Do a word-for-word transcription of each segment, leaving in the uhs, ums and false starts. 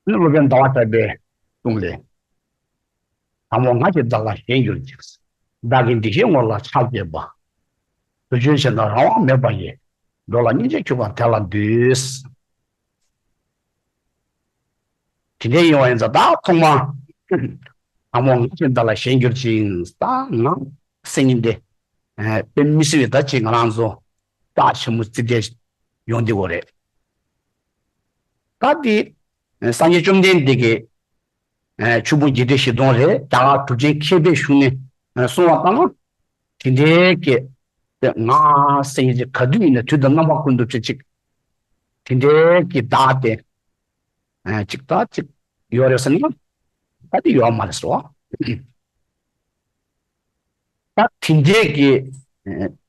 ནི་སློབ་དཔོན་ཟླ་བ་གྲགས་པའི་གསུང་ལས། དང་པོ་ང་ཞེས་བདག་ལ་ཞེན་གྱུར་ཅིག། བདག་གི་འདི་ཞེས་ངོ་ལ་ཆགས་བསྐྱེད་པ། དུས་རྒྱུན་བྱེད་ན་རང་དབང་མེད་པ་ཡི། འགྲོ་ལ་སྙིང་རྗེ་འཁྱུག་པ་དེ་ལ་འདུད། དེ་འདྲའི་ཡིན་བ་ཡིན་ཙང་ད་ཐོག་མར། དང་པོ་ང་ཞེས་བདག་ལ་ཞེན་གྱུར་ཅིག། ད་ང་སེམས་ཉིད་དེ། དཔེ་མི་སྲིད་པའི་ད་ཅིག་ང་རང་ཚོ་རྩ་ཆེན་པོ་རྩིས་འབྲས་ཡོང་འདི་གོ་རེད། ད་དེ་སངས་རྒྱས་བཅོམ་ལྡན་འདས་ཀྱིས་ཆོས་ཕུང་བརྒྱད་ཁྲི་བཞི་སྟོང་རེད་རྒྱ་གར་གྲུབ་ཆེན་མཁས་པའི་གཞུང་ནས་གསུང་བ་ལྟར་ན། དེ་འདྲའི་གི་ང་སེམས་ཉིད་ཅིག་ག་དུས་ཡིན་ན་དུས་དང་རྣམ་པ་ཀུན་ཏུ་ཅིག་ཅིག་དེ་འདྲའི་གི་བདག་དེ། ཅིག་ད་ཅིག་ཡོད་རེད་ཟེར་ན། ད་དེ་ཡོད་མ་རེད་སོ། ད་དེ་འདྲའི་གི་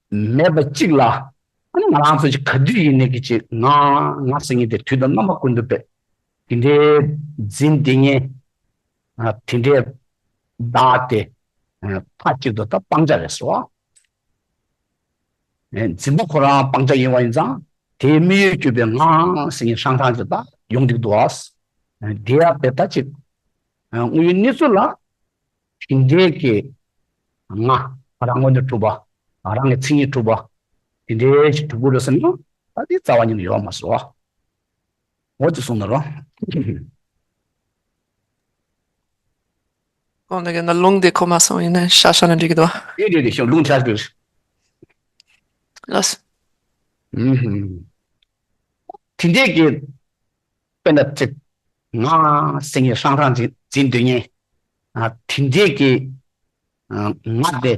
མེད་པ་གཅིག་ལ། ཨ་ནི་ང་རང་ཚོ་ཅིག་ག་དུས་ཡིན་ནའི་གི་ཅིག་ང་ང་ཟེར་མཁན་དེ་དུས་དང་རྣམ་པ་ཀུན་ཏུ་པས་དེ་འདྲའི་འཛིན་བདེ་ངེས། དེ་འདྲའི་བདག་དེ་མཐའ་གཅིག་ཏུ་ད་སྤང་བྱ་རེད་སོ། འཛིན་པ་ཁོ་རང་སྤང་བྱ་ཡིན་པ་ཡིན་ཙང་དེའི་དམིགས་ཡུལ་གྱུར་པའི་ང་ཟེར་མཁན་ཧྲང་ཧྲང་ཅིག་ད་ཡོང་གི་འདུག་ཨ། དེ་ཡང་དེ་ལྟ་ཅིག་དངོས་ཡོད་གནས་ཚུལ་ལ། དེ་འདྲའི་གི་ང་རང་ངོས་ནས་གྲུབ་པ། རང་གི་མཚན་ཉིད་གྲུབ་པ། དེ་འདྲའི་ཞིག་གྲུབ་དགོས་རེད་ཟེར་ན་ད་དེ་རྩ་བ་ཉིད་ནས་ཡོད་མ་སོང་། འོ་དེ་གསུངས་ན་རོ། ཁོང་ནས་ན་ལུང་དེ་གོ་མ་སོང་ཡིན་ན་ཤ་ཤ་ན་འགྲིག་གི་འདུག་དེ་དེ་དེ་ཤོག་ལུང་ཆ་ཞིག་ལགས། དེ་འདྲའི་གི་དཔེར་ན་ཅིག་ང་སེམས་ཉིད་ཧྲང་ཧྲང་ཅིག་འཛིན་སྡོད་མཁན། དེ་འདྲའི་གི་ང་དེ་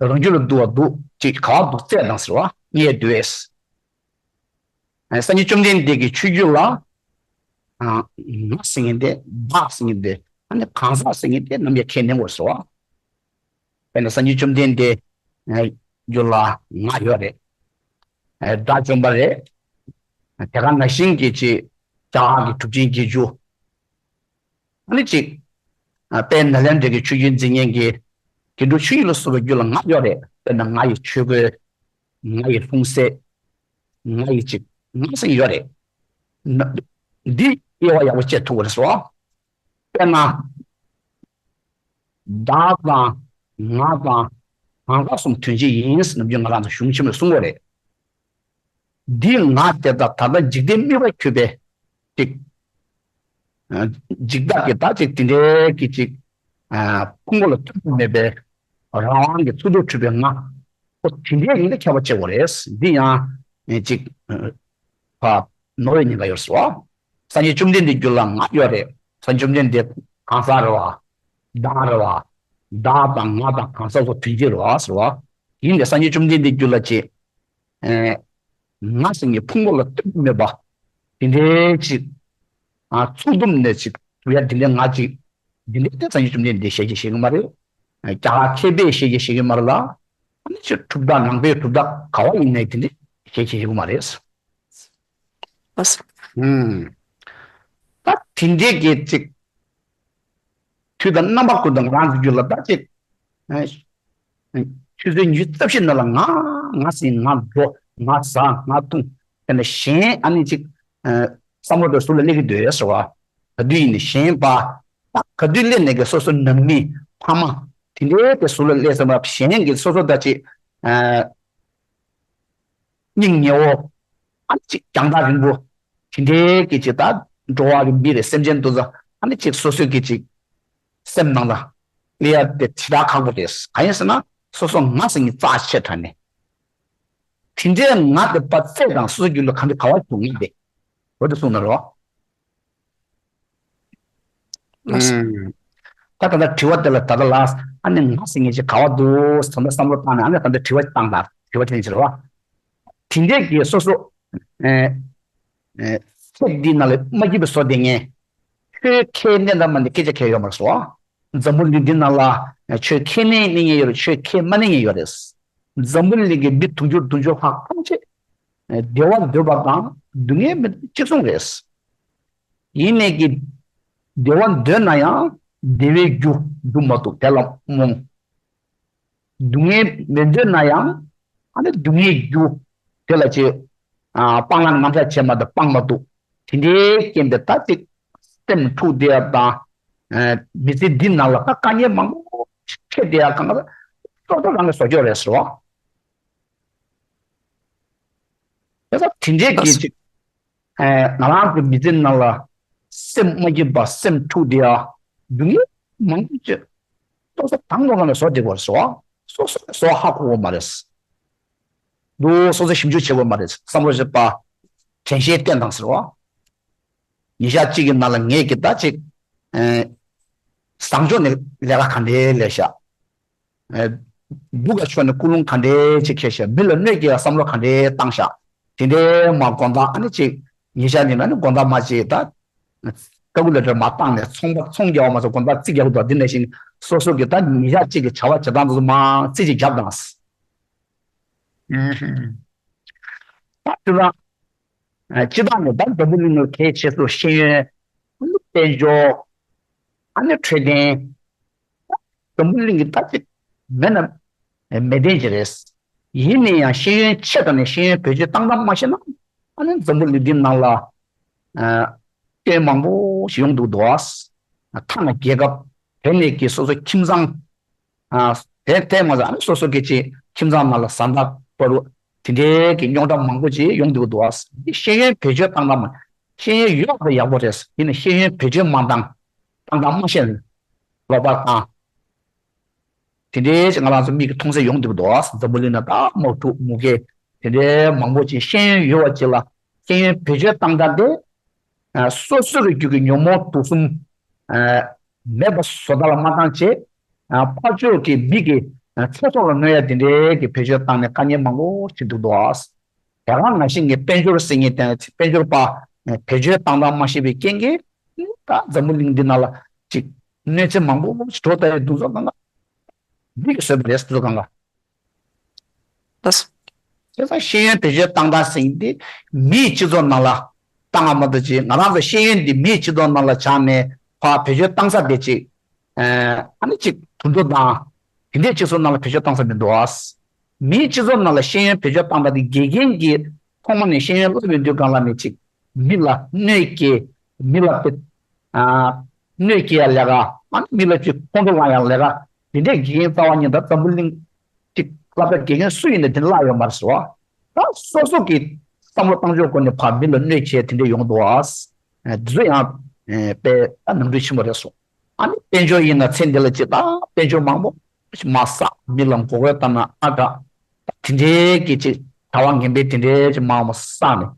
རང་རྒྱུད་ལ་འདུ་བ་འདུག་ཅིག་ག་བ་འདུག་བཙལ་དང་ཟེར་བ་ངས་འདུག་ཨེ། སངས་རྒྱས་བཅོམ་ལྡན་འདས་ཀྱི་ཆོས་བརྒྱུད་ལ་ང་ཟེར་མཁན་དེ་བདག་ཟེར་མཁན་དེ་ཨ་ནི་གང་ཟག་ཟེར་མཁན་དེ་ནམ་ཡང་ཁས་ལེན་དགོས་ཟེར་བ། དཔེར་ན་སངས་རྒྱས་བཅོམ་ལྡན་འདས་རྒྱུད་ལ་ང་ཡོད་རེད། དགྲ་བཅོམ་པ་རེད། དེ་ག་ནང་བཞིན་གྱི་ཅིག་རྒྱ་གར་གྱི་གྲུབ་ཆེན་བརྒྱད་ཅུ། ཨ་ནི་ཅིག་དཔལ་ནཱ་ལེནྡྲ་གི་ཆོས་བརྒྱུད་འཛིན་མཁན་གྱི་དགེ་ཕྲུག་ཆོས་བརྒྱུད་ལ་སོགས་པའི་རྒྱུད་ལ་ང་ཡོད་རེད། དཔེར་ན་ང་ཡི་ཆོས་གོས། ང་ཡི་ལྷུང་བཟེད། ང་ཡི་ཅིག་ང་ཟེར་ཡོད་རེད། འདི་དབྱེ་བ་ཡག་པོ་དཔྱད་ཐུབ་པ་རེད་སོ། དཔེར་ན། བདག་དང་ང་དང་གང་ཟག་གསུམ་དོན་གཅིག་ཡིན་ཟེར་ནམ་རྒྱུན་ང་རང་ཚོ་གཞུང་ཆེན་མོས་གསུང་གི་རེད། འདི་ང་དེ་དག་ད་ལྟ་འཇིག་རྟེན་དམིགས་པ་གྱུར་པའི་ཅིག་འཇིག་བདག་གི་བདག་ཅིག་དེ་འདྲའི་གི་ཅིག་ཕུང་པོ་ལ་ལྟོས་མེད་པའི་རང་དབང་གི་ཚུལ་དུ་གྲུབ་པའི་ང་། ཁོ་དེ་འདྲའི་ཡིན་ན་ཁྱད་པར་ཆེ་བོ་རེད། འདི་ཡང་ཅིག་ཕ་ནོར་བའི་ཉེན་ཁ་ཡོད་སོ། སངས་རྒྱས་བཅོམ་ལྡན་འདས་རྒྱུད་ལ་ང་ཡོད་རེད། སངས་རྒྱས་བཅོམ་ལྡན་འདས་གང་ཟག་རེད་བ། བདག་རེད་བ། བདག་དང་ང་དང་གང་ཟག་སོགས་དོན་གཅིག་རེད་བ་ཟེར་བ། ཡིན་ནའི་སངས་རྒྱས་བཅོམ་ལྡན་འདས་རྒྱུད་ལ་ཅིག་ང་ཟེར་མཁན་ཕུང་པོ་ལ་ལྟོས་མེད་པ། དེ་འདྲའི་ཅིག་ཚུགས་དུམ་ནས་ཅིག་གྲུབ་ཡ་དེ་འདྲའི་ང་ཅིག་དེ་འདྲའི་དེ་སངས་རྒྱས་བཅོམ་ལྡན་འདས་ཞལ་གྱིས་བཞེས་ཀྱི་མ་རེད། རྒྱ་གར་མཁས་པས་ཞལ་གྱིས་བཞེས་ཀྱི་མ་རེད་ལ། ཨ་ནི་ཅིག་གྲུབ་རྟགས་ནང་པའི་གྲུབ་རྟགས་ག་བ་ཡིན་ནའི་དེ་འདྲའི་ཞལ་གྱིས་བཞེས་ཀྱི་མ་རེད། ཨ་ཟེར། ཨུམ། ད་དེ་འདྲའི་གི་ཅིག་དུས་དང་རྣམ་པ་ཀུན་ཏུ་ང་རང་གི་རྒྱུད་ལ་ད་ཅིག་ཆུ་ཚོད་ཉི་ཤུ་རྩ་བཞི་ནང་ལ་ང་ང་ཟིན་ང་འགྲོ་ང་ཟ་ང་འཐུང་། དེ་ནས་གཞན་ཨ་ནི་ཅིག་བསམ་བློ་དེ་ཟུར་ལ་སླེབས་ཀྱི་འདུག་ཟེར་བ། ག་དུས་ཡིན་ནའི་གཞན་པ། ད་ག་དུས་སླེབས་ནས་ཀྱི་སོ་སོ་ནང་མི་ཕ་མ་དེ་འདྲའི་དེ་ཟུར་ལ་སླེབས་ཙམ་པ་གཞན་གྱི་སོ་སོ་ད་ཅིག་སྙིང་ཉེ་བོ། ཨ་ནི་ཅིག་རྒྱང་ཐག་རིང་པོ། དེ་འདྲའི་གི་ཅིག་ད་འགྲོ་བ་གི་མི་རེད་སེམས་ཅན་དེ་ཚོ་ཨ་ནི་ཅིག་སོ་སོའི་གི་ཅིག་སེམས་ནང་ལ་སླེབས་ཡ་དེ་ཞེ་དྲག་ཁག་པོ་རེད། གང་ཡིན་ཟེར་ན་སོ་སོ་ང་ཟེར་མཁན་རྩ་ཆེ་དྲགས་ནས། དེ་འདྲའི་ང་དེ་པ་རྩལ་དང་སོ་སོ་རྒྱུད་ལ་གང་དུ་ག་བ་བྱུང་ང་དེ། འོ་དེ་གསུངས་ན་རོ། ལགས་སོ། ཨུམ། ད་ད་ལྟ་དྲི་བ་དེ་ལ་ད་ལྟ་ལགས་ཨ་ནི་ང་ཟེར་མཁན་ཅིག་ག་བ་འདུག་ད་ལྟ་བསམ་བློ་བཏང་ནས་ཨ་ནི་ད་ལྟ་དྲི་བ་བཏང་དང་དྲི་བ་དེ་ནི་ཅི་རེད་བ། དེ་འདྲས་ཀྱི་སོ་སོ། ཨེ། ཨེ། ཚེ་འདི་ནང་ལ་མ་སྐྱིད་པའི་བཟོ་བསྡད་མཁན། ཆོས་ཁས་ལེན་དང་མ་ལེན་སྐད་ཆ་ཁས་ཡོད་མ་རེད་སོ། འཛམ་བུ་གླིང་འདི་ནང་ལ་ཆོས་ཁས་ལེན་ལེན་མཁན་ཡོད་རེད། ཆོས་ཁས་མ་ལེན་མཁན་ཡོད་རེད། འཛམ་བུ་གླིང་གི་མི་དུང་ཕྱུར་བདུན་ཅུ་ལྷག་ཐམས་ཅད་བདེ་བ་འདོད་པ་དང་སྡུག་བསྔལ་མེད་པ་གཅིག་མཚུངས་རེད། ཡིན་ནའི་གི་བདེ་བ་འདོད་ན་ཡང་བདེ་བའི་རྒྱུ་འགྲུབ་མ་ཐུབ་དེ་ལ་རྨོངས། སྡུག་བསྔལ་མི་འདོད་ན་ཡང་ཨ་ནི་སྡུག་བསྔལ་རྒྱུ་དེ་ལ་ཅིག་ཨ་སྤང་བླང་རྣམ་གཞག་བྱེད་མ་ཐུབ་སྤང་མ་ཐུབ། དེ་འདྲའི་རྐྱེན་པས་ད་ཅིག་ སེམས་འཁྲུགས་བསྡད་ཡ་དང་། ཨ། མི་ཚེ་འདི་ནང་ལ་ད་དཀའ་ངལ་མང་པོ་འཕྲད་བསྡད་ཡ་གང་ག་སོ་སོ་རང་གི་བཟོ་བཅོས་རེད་ཟེར་བ། དེ་ཚོ་དེ་འདྲའི་གི་ཅིག་ཨ། ང་རང་གི་མི་ཚེ་ནང་ལ་སེམས་མ་སྐྱིད་པ། སེམས་འཁྲུགས་བསྡད་ཡ། སྡུག་བསྔལ་མང་པོ་ཅིག་སོ་སོ་དང་པོ་ནས་བཟོ་བསྡད་དགོས་ཟེར་བ། སོ་སོ་ནས་བཟོ་ཧ་གོ་གི་མ་རེད། འདུག་སོ་སོ་ཞིབ་འཇུག་བྱེད་དགོས་མ་རེད། བསམ་བློ་བྱེད་པ། དྲན་ཤེས་བསྟེན་དང་ཟེར་བ། ཉིན་ཞག་གཅིག་གི་ནང་ལ་ངས་ཀྱི་ད་ཅིག་ཨ། བཟང་ཕྱོགས་ནས་ལས་ཀ་ག་འདྲའི་ལས་ཤག་ཨ། སྡུག་ག་ཕྱོགས་ནས་ཀུན་སློང་ག་འདྲའི་ཅིག་འཁྱེར་ཤག་མི་ལ་གནོད་སྐྱེལ་བསམ་བློ་ག་འདྲའི་བཏང་ཤག་དེ་འདྲའི་མ་དགོང་དག་ཨ་ནི་ཅིག་ཉིན་ཞག་ཉིན་ལ་ནི་དགོང་དག་མ་ཅིག་ད་ཀ་ཀུ་ལེ་ཊར་མ་བཏང་ནས་ཚོང་པ་ཚོང་རྒྱག་པ་མ་ཚད་དགོང་དག་རྩིས་རྒྱག་གི་འདུག་དེ་ནང་བཞིན་སོ་སོ་གི་ད་ཉིན་ཞག་གཅིག་གི་བྱ་བ་བྱེད་སྟངས་དེ་ཚོ་མ་རྩིས་ཅིག་རྒྱབ་དང་། ཨུ་ཧུམ། ད་དེ་རང་། ཨ། སྤྱི་བཏང་ནས་ད་འཛམ་བུ་གླིང་ལ་གལ་ཆེ་ཤོས་ཤེས་ཡོན། ཨ་ནི་དཔལ་འབྱོར། ཨ་ནི་འཕྲོད་བསྟེན། འཛམ་བུ་གླིང་གི་ད་ཅིག་མེད་ན་མེད་བསྟན་ཅིག་རེད། ཡིན་ན་ཡང་ཤེས་ཡོན་ཆེ་དྲགས་ནས་ཤེས་ཡོན་བེད་སྤྱོད་བཏང་སྟངས་མ་ཤེས་ན། ཨ་ནི་འཛམ་བུ་གླིང་འདི་ནང་ལ། ཨ། སྐྱོན་མང་པོ་ཞིག་ཡོང་འདུག་འདུག་ཨ། ཐ་ན་རྒྱལ་ཁབ་དེ་ནས་ཀྱི་སོ་སོ་ཁྱིམ་ཚང་། ཨ། དེ་དེ་མ་ཟད་ཨ་ནི་སོ་སོ་སྐད་ཅིག་ཁྱིམ་ཚང་ནང་ལ་བཟའ་ཟླ་བར་དུ་དེ་འདྲའི་གི་རྙོག་དྲ་མང་པོ་ཅིག་ཡོང་འདུག་འདུག་ཨ། འདི་ཤེས་ཡོན་བེད་སྤྱོད་བཏང་སྟངས་མ། ཤེས་ཡོན་ཡོད་པ་ཡག་པོ་རེད། ཡིན་ནའི་ཤེས་ཡོན་བེད་སྤྱོད་མ་བཏང་། བཏང་སྟངས་མ་ཤེས་ལོག་པར་བཏང་། དེ་འདྲའི་ཅིག་ང་རང་ཚོ་མིག་གིས་མཐོང་གསལ་ཡོང་འདུག་འདུག་ཨ། འཛམ་བུ་གླིང་ན་ད་དམག་འཁྲུག་མུ་གེ་དེ་འདྲའི་མང་པོ་ཅིག་ཤེས་ཡོན་ཡོད་པ་ཅིག་ལ་ཤེས་ཡོན་བེད་སྤྱོད་བཏང་སྟངས་དེ། ཨ། སོ་སོ་གི་རྒྱུད་ཀྱི་ཉོན་མོངས་དུག་གསུམ། ཨ། མེད་པ་བཟོ་ལྟ་ལ་མ་བཏང་བྱས། ཨ། ཕར་ཕྱོགས་ཀྱི་མི་གི་ཨ་ཚེ་སྲོག་ལ་གནོད་ཡ་དེ་འདྲའི་གི་བེད་སྤྱོད་བཏང་ནས་དཀའ་ངལ་མང་པོ་ཞིག་འདུག་འདུག་ཨ། དེ་ག་ང་ཤིང་གི་དཔལ་འབྱོར་ཟེར་མཁན་དེ་དཔལ་འབྱོར་པ་བེད་སྤྱོད་བཏང་སྟངས་མ་ཤེས་པའི་རྐྱེན་གྱིས་ད་འཛམ་བུ་གླིང་འདི་ནང་ལ་ཅིག་གནོད་འཚེ་མང་པོ་ཞིག་འགྲོ་བསྡད་ཡོད་འདུག་སོ་གང་ག་མི་གིས་བཟོས་པ་རེད་སོ་གང་ག་བྱས་ཙང་ཤེས་ཡོན་བེད་སྤྱོད་བཏང་སྟངས་ཟེར་མཁན་དེ་མིའི་སྤྱི་ཚོགས་ནང་ལ་བཏང་བ་མ་གཏོགས་ཅིག་ང་རང་ཚོ་ཤེས་ཡོན་འདི་མིའི་སྤྱི་ཚོགས་ནང་ལ་བྱས་ནས་ཕར་བེད་སྤྱོད་བཏང་ས་དེ་ཅིག་ཨ་ནི་ཅིག་དུད་འགྲོ་དང་དེ་འདྲའི་སྤྱི་ཚོགས་ནང་ལ་བེད་སྤྱོད་བཏང་ས་མི་འདུག་ཨ། མིའི་སྤྱི་ཚོགས་ནང་ལ་ཤེས་ཡོན་བེད་སྤྱོད་བཏང་པ་དེ་དགེ་རྒན་གྱིས་ཐོག་མ་ནས་ཤེས་ཡོན་བསླབ་ཡོང་དུས་སྒང་ལ་ནས་ཅིག་མི་ལ་གནོད་སྐྱེལ། མི་ལ་དེ། ཨ། གནོད་སྐྱེལ་ཡ་ལས་ཀ། ཨ་ནི་མི་ལ་ཅིག་ཁོང་ཁྲོ་ལངས་ཡ་ལས་ཀ། དེ་འདྲའི་དགེ་རྒན་རྩ་བ་ཉིད་ད་འཛམ་བུ་གླིང་ཅིག་སློབ་གྲྭ་དགེ་རྒན་སུ་ཡིན་ནའི་དེ་འདྲ་བསླབས་ཡོད་མ་རེད་ཟེར་བ། ད་སོ་སོ་གི་བསམ་བློ་བཏང་ཕྱོགས་སྒོ་ནས་ཕར་མི་ལ་གནོད་བྱས་དེ་འདྲ་ཡོང་འདུག་ཨ། ཨ། དེ་ཚོ་ཡང་ཨ་དཔེ་ད་ནོར་འཁྲུལ་ཆེན་པོ་རེད་སོ། ཨ་ནི་དཔལ་འབྱོར་ཡིན་ན་ཚེ་འདི་ལ་ཅིག་ད་དཔལ་འབྱོར་མང་པོ་ཞིག་མར་བསགས། མི་ལ་མགོ་སྐོར་བཏང་ན་ཨ་དྲག་དེ་འདྲའི་གི་ཅིག་བྱ་བ་ངན་པའི་དེ་འདྲའི་ཅིག་མང་པོ་བསགས་ནས།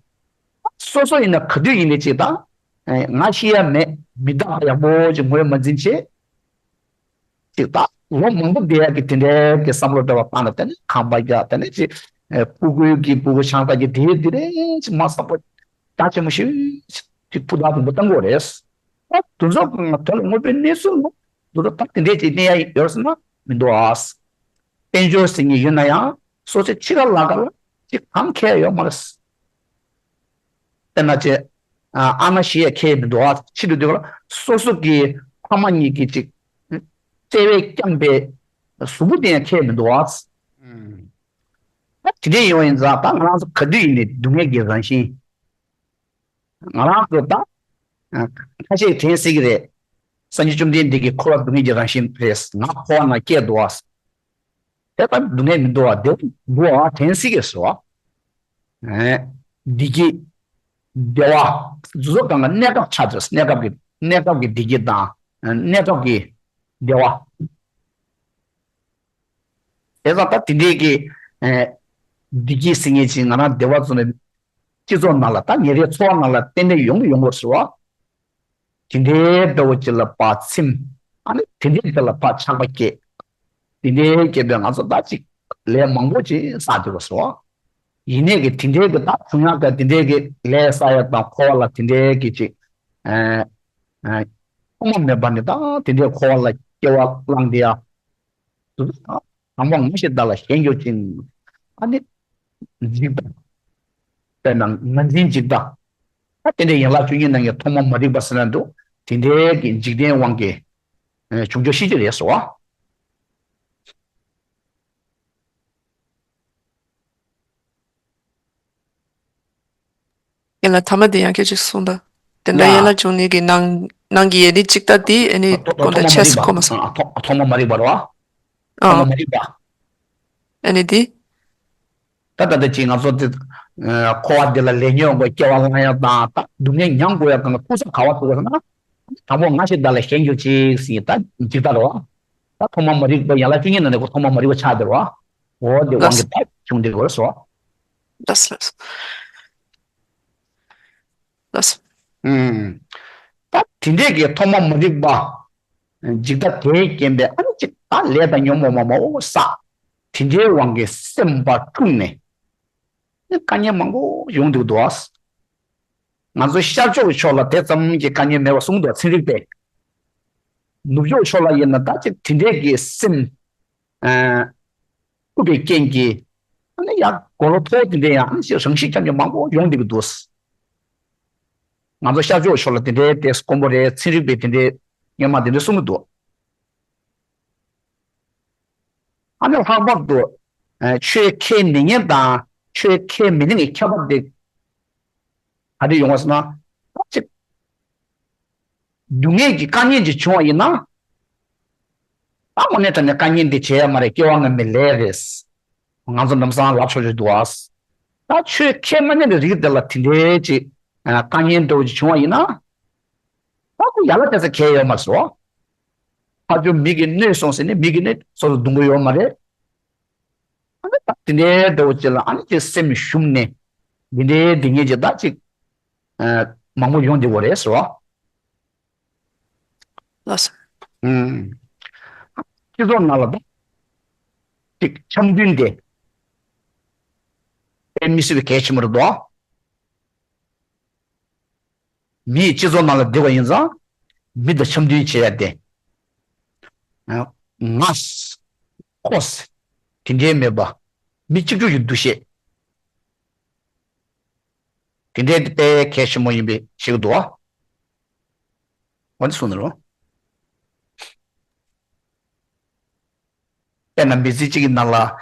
སོ་སོ་ཡིན་ན་ག་དུས་ཡིན་ནའི་ཅིག་ད། ང་ཤི་ཡ་མེད། མི་རྟག་པ་ཡག་པོ་ཅིག་ངོས་མ་འཛིན་བྱས། ཅིག་ད་ལོ་མང་པོ་བསྡད་ཡག་གི་དེ་འདྲའི་གི་བསམ་བློ་འདྲ་བ་བཏང་ནས་དེ་ནས་ཁང་པ་རྒྱག་དེ་ནས་ཅིག་ཕྲུ་གུའི་གི་ཕྲུ་གུ་ཆང་ས་གི་དེ་དེ་རེད་ཅིག་མ་བསམ་པ་རྒྱ་ཆེན་པོ་ཞིག་ཅིག་སྤུ་དག་དུམ་བུ་བཏང་དགོས་རེད། ད་དུ་ཚོགས་དོན་ལ་དངོས་པོའི་གནས་ཚུལ་ལོ་དུ་ཚོགས་ད་དེ་འདྲས་ཅིག་གནས་ཡ་ཡོད་ཟེར་ན་མི་འདུག་ཨ། དཔལ་འབྱོར་ཟེར་མཁན་ཡོད་ན་ཡང་སོ་སོའི་ཕྱི་ཁ་ལ་ཁ་ལ་ཅིག་གང་ཁེལ་ཡོད་མ་རེད། དཔེར་ན་ཅིག་ཨ་ཨ་མ་ཤི་ཡ་ཁེལ་མི་འདུག་ཨ། ཕྱི་དུ་དུས་ལ་སོ་སོ་གི་ཕ་མ་གཉིས་ཀྱི་ཅིག་བརྩེ་བས་བསྐྱངས་པའི་གཟུགས་པོ་དེ་ཡང་ཁེལ་མི་འདུག་ཨ། ད་དེ་འདྲས་ཡོང་ཡིན་ཙང་ད་ང་རང་ཚོ་ག་དུས་ཡིན་ནའི་སྡུག་བསྔལ་གྱི་རང་བཞིན། ང་རང་ཚོ་ད་ཁ་ཤས་དྲན་སྲིད་ཀྱི་རེད། སངས་རྒྱས་བཅོམ་ལྡན་འདས་ཀྱིས་འཁོར་བ་སྡུག་བསྔལ་གྱི་རང་བཞིན་རེད། ང་འཁོར་བ་ན་སྐྱེས་འདུག་ཨ། དེ་ལྟར་སྡུག་བསྔལ་མི་འདུག་བ། བདེ་བ་འདུག་བ་དྲན་སྲིད་ཀྱི་རེད་བ། བདེ་སྐྱིད། བདེ་བ། འདི་ཚོ་གང་ག་གནས་སྐབས་ཆགས་ཀྱི་རེད། གནས་སྐབས་ཀྱི་གནས་སྐབས་ཀྱི་བདེ་སྐྱིད་དང་གནས་སྐབས་ཀྱི་བདེ་བ། དེ་ཙང་ད་དེ་འདྲའི་གི་བདེ་སྐྱིད་ཟེར་མཁན་ཅིག་ང་རང་བདེ་བ་ཚོ་ནི་སྤྱི་ཚོགས་ནང་ལ་ད་ཉིན་རེའི་འཚོ་བ་ནང་ལ་ཏན་ཏན་ཡོང་གི་ཡོང་གི་རེད་བ། དེ་འདྲའི་འདྲ་བོ་ཅིག་ལ་ཕར་ཚིམ། ཨ་ནི་དེ་འདྲའི་དེ་ལ་ཕར་ཆགས་པ་སྐྱེས། དེ་འདྲའི་སྐྱེས་པའི་ང་ཚོ་ད་ཅིག་ལས་མང་པོ་ཅིག་བསགས་འདུག་ག་སོ། ཡིན་ནའི་གི་དེ་འདྲའི་གི་ད་བྱུང་ཡག་གི་དེ་འདྲའི་གི་ལས་བསགས་ཡག་དང་འཁོར་བ་ལ་དེ་འདྲའི་གི་ཅིག་ཨ་ཨ་ཐོག་མ་མེད་པ་ནས་ད་དེ་འདྲའི་འཁོར་བ་ལ་སྐྱེ་བ་བླངས་ཏེ་ཡ། དང་པོ་ང་ཞེས་བདག་ལ་ཞེན་གྱུར་ཅིང་། ཨ་ནི། འཇིགས་པ། དཔེར་ན་ངར་འཛིན་འཇིགས་པ། ད་དེ་འདྲའི་ཡན་ལག་བཅུ་གཉིས་ནང་གི་ཐོག་མ་མ་རིག་པ་ཟེར་ན་འདུག་དེ་འདྲའི་གི་འཇིག་རྟེན་དབང་གིས་བྱུང་ཆོག་ཤེས་ཀྱི་རེད་ཟེར་བ། ཡིན་ལ་ཐ་མ་དེ་ཡང་སྐད་ཅིག་གསུངས་དང་། དེ་འདྲ་ཡན་ལག་བཅུ་གཉིས་ཀྱི་ནང་ ནང་གི་ཡས་ནི་གཅིག་ལྟ་དེ་ཨ་ནི་ཐོག་ཐོག་ཐོག་མ་མ་རིག་པ། ཁོ་མ་སོང་། ཨ་ཐོག་ཐོག་མ་མ་རིག་པ་རེད་བ། ཨ། ཐོག་མ་མ་རིག་པ། ཨ་ནི་དེ། ད་ད་ལྟ་ཅིག་ང་ཚོ་དེ་འཁོར་བ་འདི་ལ་ལས་ཉོན་དགོས། སྐྱེ་བ་བླང་ཡག་དང་ད་སྡུག་བསྔལ་མྱང་དགོས་ཡག་གང་ག་ཐུག་ས་ག་བ་ཐུག་པ་ཟེར་ན། དང་པོ་ང་ཞིག་བདག་ལ་ཞེན་གྱུར་ཅིག་ཟེར། ད་འཇིག་ལྟ་རེད་བ། ད་ཐོག་མ་མ་རིག་པ་ཡན་ལག་བཅུ་གཉིས་ནང་ནས་ཁོ་ཐོག་མ་མ་རིག་པ་ཆགས་བསྡད་རེད་བ། འོ་དེ་དབང་གིས་ད་བྱུང་བསྡད་ཡོད་རེད་ཟེར་བ། ལགས་སོ། ལགས་སོ། ལགས་སོ། ཨུམ། ད་དེ་འདྲས་ཀྱི་ཐོག་མ་མ་རིག་པ། འཇིག་ལྟ་དེའི་རྐྱེན་པས་ཨ་ནི་ཅིག་ད་ལས་དང་ཉོན་མོངས་པ་མང་པོ་བསགས། དེ་འདྲའི་དབང་གིས་སེམས་པ་འཁྲུགས་ནས། ཨ་ནི་དཀའ་ངལ་མང་པོ་ཡོང་འདུག་འདུག་ཨ། ང་ཚོ་ཤར་ཕྱོགས་ཀྱི་ཕྱོགས་ལ་དེ་ཙམ་གྱི་དཀའ་ངལ་མེད་པ་གསུངས་འདུག་ཚན་རིག་པས། ནུབ་ཕྱོགས་ཕྱོགས་ལ་ཡིན་ན་ད་ཅིག་དེ་འདྲས་ཀྱི་སེམས། ཨ། ཐུབ་པའི་རྐྱེན་གྱིས། ཨ་ནི་ཡང་གོ་ལོ་ཐོག་དེ་འདྲའི་ཡང་ཨ་ནི་རང་བཞིན་ཁྱབ་ཀྱི་མང་པོ་ཡོང་བསྡད་ཀྱི་འདུག་ང་ཚོ་ཤར་ཕྱོགས་ཕྱོགས་ལ་དེ་འདྲའི་དེ་དཀོན་པོ་རེད། ཚན་རིག་པས་དེ་འདྲའི་སྔོན་མ་དེ་འདྲའི་གསུང་གི་འདུག་ཨ་ནི་ལྷག་པར་དུ། ཨ། ཆོས་ཁས་ལེན་མཁན་དང་ཆོས་ཁས་མི་ལེན་གྱི་ཁྱད་པར་དེ། ག་རེ་ཡོང་བ་ཟེར་ན། ད་ཅིག་སྡུག་བསྔལ་གྱི་དཀའ་ངལ་ཅིག་བྱུང་བ་ཡིན་ན། ད་དངོས་གནས་དྲང་གནས་དཀའ་ངལ་འདི་བྱེད་ཡ་མ་རེད། སྐྱེ་བ་སྔ་མའི་ལས་རེད། ང་ཚོ་ལམ་སང་ལབ་ཆོག་ཆོག་འདུག་ཨ། ད་ཆོས་ཁས་མ་ལེན་པའི་རིགས་དེ་ལ་དེ་འདྲའི་ཅིག་ཨ། དཀའ་ངལ་འདྲ་བོ་ཅིག་བྱུང་བ་ཡིན་ན། ད་ཁོ་ཡ་ལ་བལྟས་ས་གལ་ཡོད་མ་རེད་ཟེར་བ། ཕར་ཕྱོགས་མི་གིས་གནོད་སོང་ཟེར་ནས་མི་གིས་ནི་སོ་སོ་རྡུང་གི་ཡོད་མ་རེད། ཨ་ནི་ད་དེ་འདྲའི་འདྲ་བོ་ཅིག་ལ་ཨ་ནི་ཅིག་སེམས་ཞུམ་ནས་འདི་འདྲའི་སྡུག་བསྔལ་ཅིག་ད་ཅིག་ཨ། མང་པོ་ཡོང་བསྡད་ཡོད་རེད་ཟེར་བ། ལགས་སོ། ཨུམ། སྤྱི་ཚོགས་ནང་ལ་ད་ཅིག་འཆམ་མཐུན་དེ་དཔེ་མི་སྲིད་པའི་གལ་ཆེན་པོ་རེད་དོ། མི་ཡི་སྤྱི་ཚོགས་ནང་ལ་བསྡད་པ་ཡིན་ཙང་། མི་དང་འཆམ་མཐུན་བྱེད་ཡ་དེ། ཨ། ང་། ཁོ། དེ་འདྲའི་མེད་པ། མི་གཅིག་གྱུར་གྱི་འདུ་ཤེས། དེ་འདྲའི་དཔེ་གལ་ཆེན་པོ་ཡིན་པའི་ཞིག་འདུག་ཨ། འོ་འདི་གསུངས་ནས་རོ། དཔེར་ན་མི་ཚེ་གཅིག་གི་ནང་ལ་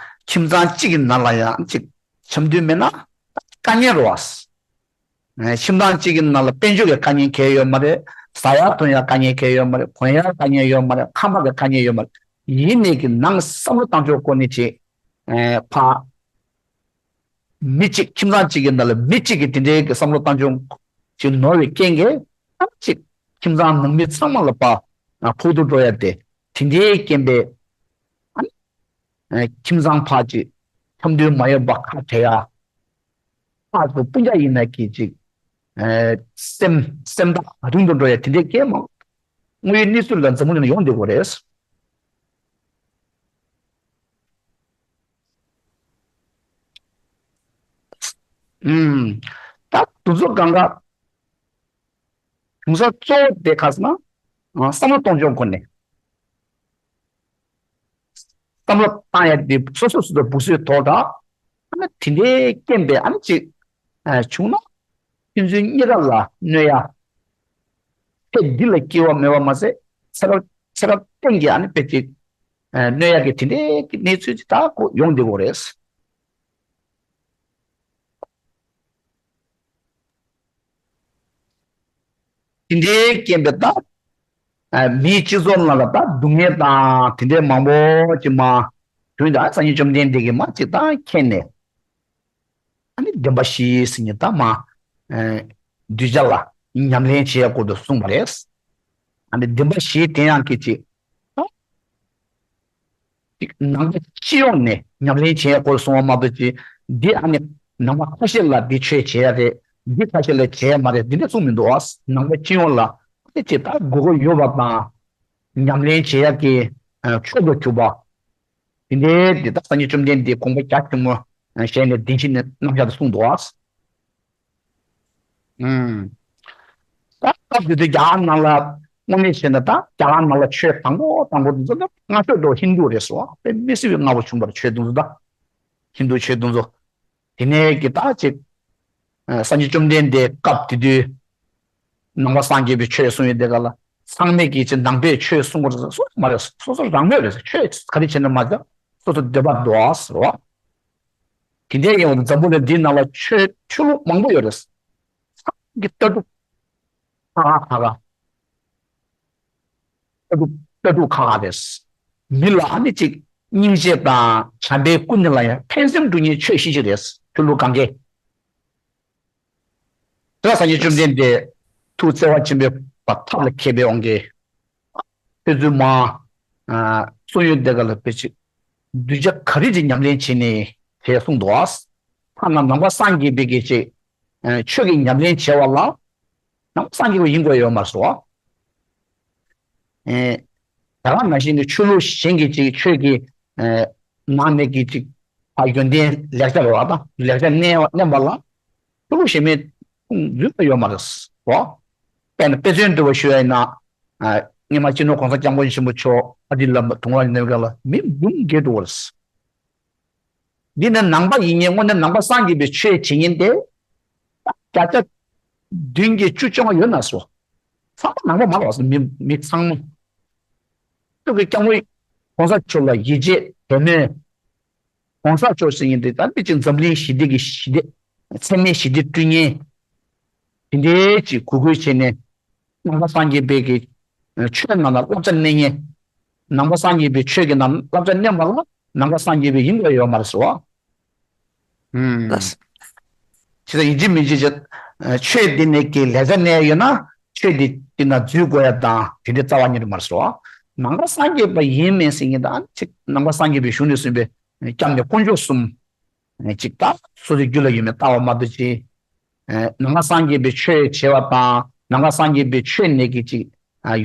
ཁྱིམ་ཚང་གཅིག་གི་ནང་ལ་ཡང་གཅིག་འཆམ་མཐུན་མེད་ན་དཀའ་ངལ་རེད་བ། ཁྱིམ་ཚང་གཅིག་གི་ནང་ལ་དཔལ་འབྱོར་གྱི་དཀའ་ངལ་གང་ཡང་ཡོད་མ་རེད། ཟ་ཡག་འཐུང་ཡག་དཀའ་ངལ་གང་ཡང་ཡོད་མ་རེད། གོན་ཡག་དཀའ་ངལ་ཡོད་མ་རེད། ཁང་པ་གི་དཀའ་ངལ་ཡོད་མ་རེད། ཡིན་ནའི་གི་ནང་བསམ་བློ་བཏང་ཕྱོགས་སྐོར་ནས་ཅིག་ཨེ། ཕ། མི་གཅིག་ཁྱིམ་ཚང་གཅིག་གི་ནང་ལ་མི་གཅིག་གིས་དེ་འདྲའི་གི་བསམ་བློ་བཏང་ཕྱོགས་ཅིག་ནོར་བའི་རྐྱེན་གྱིས་ཨ་ནི་ཅིག་ཁྱིམ་ཚང་ནང་མི་ཚང་མ་ལ་ཕ། ཨ། ཕོག་ཐུག་འགྲོ་ཡ་དེ། དེ་འདྲའི་རྐྱེན་པས་ཨ་ནི། ཨེ། ཁྱིམ་ཚང་ཕར་ཅིག་འཆམ་མཐུན་མ་ཡོང་བ་ཁ་བྲལ་ཡ། ཕར་ཚུར་སྤུན་ཀྱག་ཡིན་ན་གི་ཅིག་ཨེ། སེམས་སེམས་ཐག་རིང་དུ་འགྲོ་ཡ་དེ་འདྲའི་སྐད་མང་། དངོས་ཡོད་གནས་ཚུལ་ལ་འཛམ་བུ་གླིང་ལ་ཡོང་བསྡད་ཡོད་རེད། ཨུམ། ད་དེ་ཚོ་གང་ག་བྱུང་ས་གཙོ་བོ་དེ་ག་ཟེར་ན། ཨ། བསམ་བློ་གཏོང་ཕྱོགས་སྐོར་ནས། བསམ་བློ་བཏང་ཡ་དེ་སོ་སོ་སོ་སོ་སྦུག་སུའི་ཐོག་དང་། ཨ་ནི་དེ་འདྲའི་རྐྱེན་པས་ཨ་ནི་ཅིག་ཨ། བྱུང་ན་ཕན་ཚུན་གཉིས་ཀ་ལ་གནོད་ཡ། ཚེ་འདི་ལ་སྐྱིད་པ་མེད་པ་མ་ཟད་ཚེ་རབས་ཚེ་རབས་གཏན་གྱི་ཨ་ནི་དཔེ་ཅིག་ཨ། གནོད་ཡ་གི་དེ་འདྲའི་གི་གནས་ཚུལ་ཅིག་ད་ཁོ་ཡོང་བསྡད་ཡོད་རེད། དེ་འདྲའི་རྐྱེན་པས་ད། ཨ། མིའི་སྤྱི་ཚོགས་ནང་ལ་ད་སྡུག་བསྔལ་དང་དེ་འདྲའི་མང་པོ་ཅིག་མ་བྱུང་། ད་སངས་རྒྱས་བཅོམ་ལྡན་འདས་ཀྱིས་མ་ཅིག་ད་མཁྱེན་ནས། ཨ་ནི་བདེན་པ་བཞི་ཟེར་མཁན་ད་མ། ཨ། གདུལ་བྱ་ལ་ཉམས་ལེན་བྱེད་ཡ་སྐོར་དུ་གསུངས་པ་རེད། ཨ་ནི་བདེན་པ་བཞི་དེ་ཡང་གི་ཅིག་ད་ཅིག་ནང་པ་སྤྱི་ཡོངས་ནས་ཉམས་ལེན་བྱེད་ཡ་སྐོར་གསུངས་པ་མ་གཏོགས་ཅིག་འདི་ཨ་ནི་ནང་པ་ཁ་ཤས་ལ་འདི་ཆོས་བྱེད་ཡ་རེད། འདི་ཁ་ཤས་ལ་བྱེད་ཡ་མ་རེད། འདི་འདྲ་གསུངས་མི་འདུག་ཨ། ནང་པ་སྤྱི་ཡོངས་ལ་ཨ་ནི་ཅིག་ད་དགོས་མཁོ་ཡོད་པ་དང་ཉམས་ལེན་བྱེད་ཡ་གི་ཨ། མཆོག་ཏུ་གྱུར་པ། དེ་འདྲའི་འདི་ལྟར་སངས་རྒྱས་བཅོམ་ལྡན་འདས་དགོངས་པ་རྒྱ་ཆེན་པོ་བཞེས་ནས་བདེན་བཞིའི་རྣམ་གཞག་ཏུ་གསུངས་འདུག་ཨ། ཨུམ། ད་སྐབས་དེ་དུས་རྒྱ་གར་ནང་ལ་དངོས་གནས་བྱས་ན་ད་རྒྱ་གར་ནང་ལ་ཆོས་དང་པོ་དང་པོ་དེ་ཚོ་ད་སྔ་ཤོས་དེ་ཧིན་རྡུ་རེད་ཟེར་བ། དཔེ་མི་སྲིད་པའི་སྔ་པོ་བྱུང་བ་རེད། ཆོས་དེ་ཚོ་ད་ཧིན་རྡུ་ཆོས་དེ་ཚོ། དེ་ནས་ཀྱི་ད་ཅིག་ཨ། སངས་རྒྱས་བཅོམ་ལྡན་འདས་སྐབས་དེ་དུས་ནང་པ་སངས་རྒྱས་པའི་ཆོས་གསུང་ཡོད་དེ་ག་ལ་ཚང་མས་ཀྱིས་ཅིག་ནང་པའི་ཆོས་གསུང་དགོས་རེད་ཟེར་སོ་མ་རེད། སོ་སོ་རང་མོས་རེད་ཟེར། ཆོས་ག་རེ་བྱས་ན་མ་ཆགས་སོ་སོ་འདོད་པ་འདུག་ཨ་ཟེར་བ། དེ་འདྲའི་ཡིན་བ་འཛམ་བུ་གླིང་འདིའི་ནང་ལ་ཆོས་ཆོས་ལུགས་མང་པོ་ཡོད་རེད། ཚང་གི་ལྟ་གྲུབ་ཁ་ཁ་ཁ་ཁ། ལྟ་གྲུབ་ལྟ་གྲུབ་ཁག་ཁག་རེད། མི་ལ་ཨ་ནི་ཅིག་སྙིང་རྗེ་དང་བྱམས་པའི་ཀུན་ནས་ལ་ཡང་ཕན་སེམས་སྒྲུབ་མཁན་ཆོས་བཞི་ཅིག་རེད། ཆོས་ལུགས་གང་གའི། དེ་ལ་སངས་རྒྱས་བཅོམ་ལྡན་འདས་ཐུགས་བརྩེ་བ་ཆེན་པོའི་བ་ཐབས་ལ་མཁས་པའི་དབང་གིས། ཆོས་ཚུལ་མ། ཨ། གསུང་ཡུལ་དེ་ག་ལ་དཔེ་ཆ། གདུལ་བྱ་ག་རེ་ཅིག་ཉམས་ལེན་བྱས་ནས་དེ་གསུངས་འདུག་ཐ་ན་ནང་པ་སངས་རྒྱས་པའི་གི་ཅིག་ཨ། ཆོས་ཀྱི་ཉམས་ལེན་བྱས་པ་ལ། ནང་པ་སངས་རྒྱས་པ་ཡིན་དགོས་ཡོད་མ་རེད་སོ། ཨེ། ད་ག་ནང་བཞིན་གྱི་ཆོས་ལུགས་གཞན་གྱི་ཅིག་ཆོས་ཀྱི་ཨེ། ནང་ནས་ཀྱི་ཅིག་ཨ། ཡོན་ཏན་ལེགས་ཆ་རེད་བ་དང་ལེགས་ཆ་གནས་པ་གནས་པ་ལ། ཆོས་ལུགས་གཞན་མའི་ཁུངས་འཛུལ་བ་ཡོད་མ་རེད་སོ། དཔེར་ན་དཔེ་མཚོན་བསྡུས་པ་ཞུ་ཡ་ཡིན་ན། ཨ། སྔོན་མ་སྤྱི་ནོར་གོང་ས་སྐྱབས་མགོན་ཆེན་པོ་མཆོག་ཨ་ཏི་ལ་དུང་ར་ནས་ག་ལ་མི་འབུམ་བརྒལ་འགྲོ་བ་རེད། འདི་ནི་ནང་པ་ཡིན་ངེས་དངོས་གནས་ནང་པ་སངས་རྒྱས་པའི་ཆོས་བྱེད་ཉིན་ཏེ། བརྒྱ་ཆ་བདུན་གྱི་བཅུ་བཅོ་ལྔ་ཡོད་ན་སོ། ཚང་མ་ནང་པ་མ་རེད་སོ། མི་མི་ཚང་མ། ཁྱོད་ཀྱི་སྐྱབས་མགོན་གོང་ས་མཆོག་ལ་ཡིད་ཆེས་དད་མོས། གོང་ས་མཆོག་ཟེར་ཉིན་ཏེ་ད་ནི་ཅིག་འཛམ་གླིང་ཞི་བདེ་གི་ཞི་བདེ། འཚེ་མེད་ཞི་བདེ་བསྐྲུན་མཁན། དེ་འདྲའི་ཅིག་གུས་བཀུར་བྱས་ནས། ནང་པ་སངས་རྒྱས་པའི་གི་ཆོས་ནང་ལ་བསླབ་བྱ་གནས་མཁན། ནང་པ་སངས་རྒྱས་པའི་ཆོས་ཀྱི་ནང་བསླབ་བྱ་གནས་པ་ལ་ནང་པ་སངས་རྒྱས་པའི་ཡིན་དགོས་ཡོད་མ་རེད་ཟེར་བ། ཨུམ། ལགས། ཇི་ལྟར་ཡིན་གཅིག་མིན་གཅིག་ཅིག་ཆོས་འདི་ནས་ཀྱི་ལེགས་ཆ་གནས་ཡོད་ན་ཆོས་འདི་འདི་ན་འཛུལ་དགོས་ཡ་དང་དེ་འདྲའི་རྩ་བ་ཉིད་དུ་མ་རེད་ཟེར་བ། ནང་པ་སངས་རྒྱས་པ་ཡིན་མིན་ཟེར་མཁན་དང་ཅིག་ནང་པ་སངས་རྒྱས་པའི་གཞུང་ནས་གསུངས་པའི་སྐྱབས་གནས་དཀོན་མཆོག་གསུམ། ཅིག་ད་སོ་སོའི་རྒྱུད་ལ་ཡོད་མེད་ལྟ་བ་མ་གཏོགས་ཅིག་ནང་པ་སངས་རྒྱས་པའི་ཆོས་བྱེད་པ་དང་ནང་པ་སངས་རྒྱས་པའི་ཆོས་ནས་ཀྱི་ཅིག་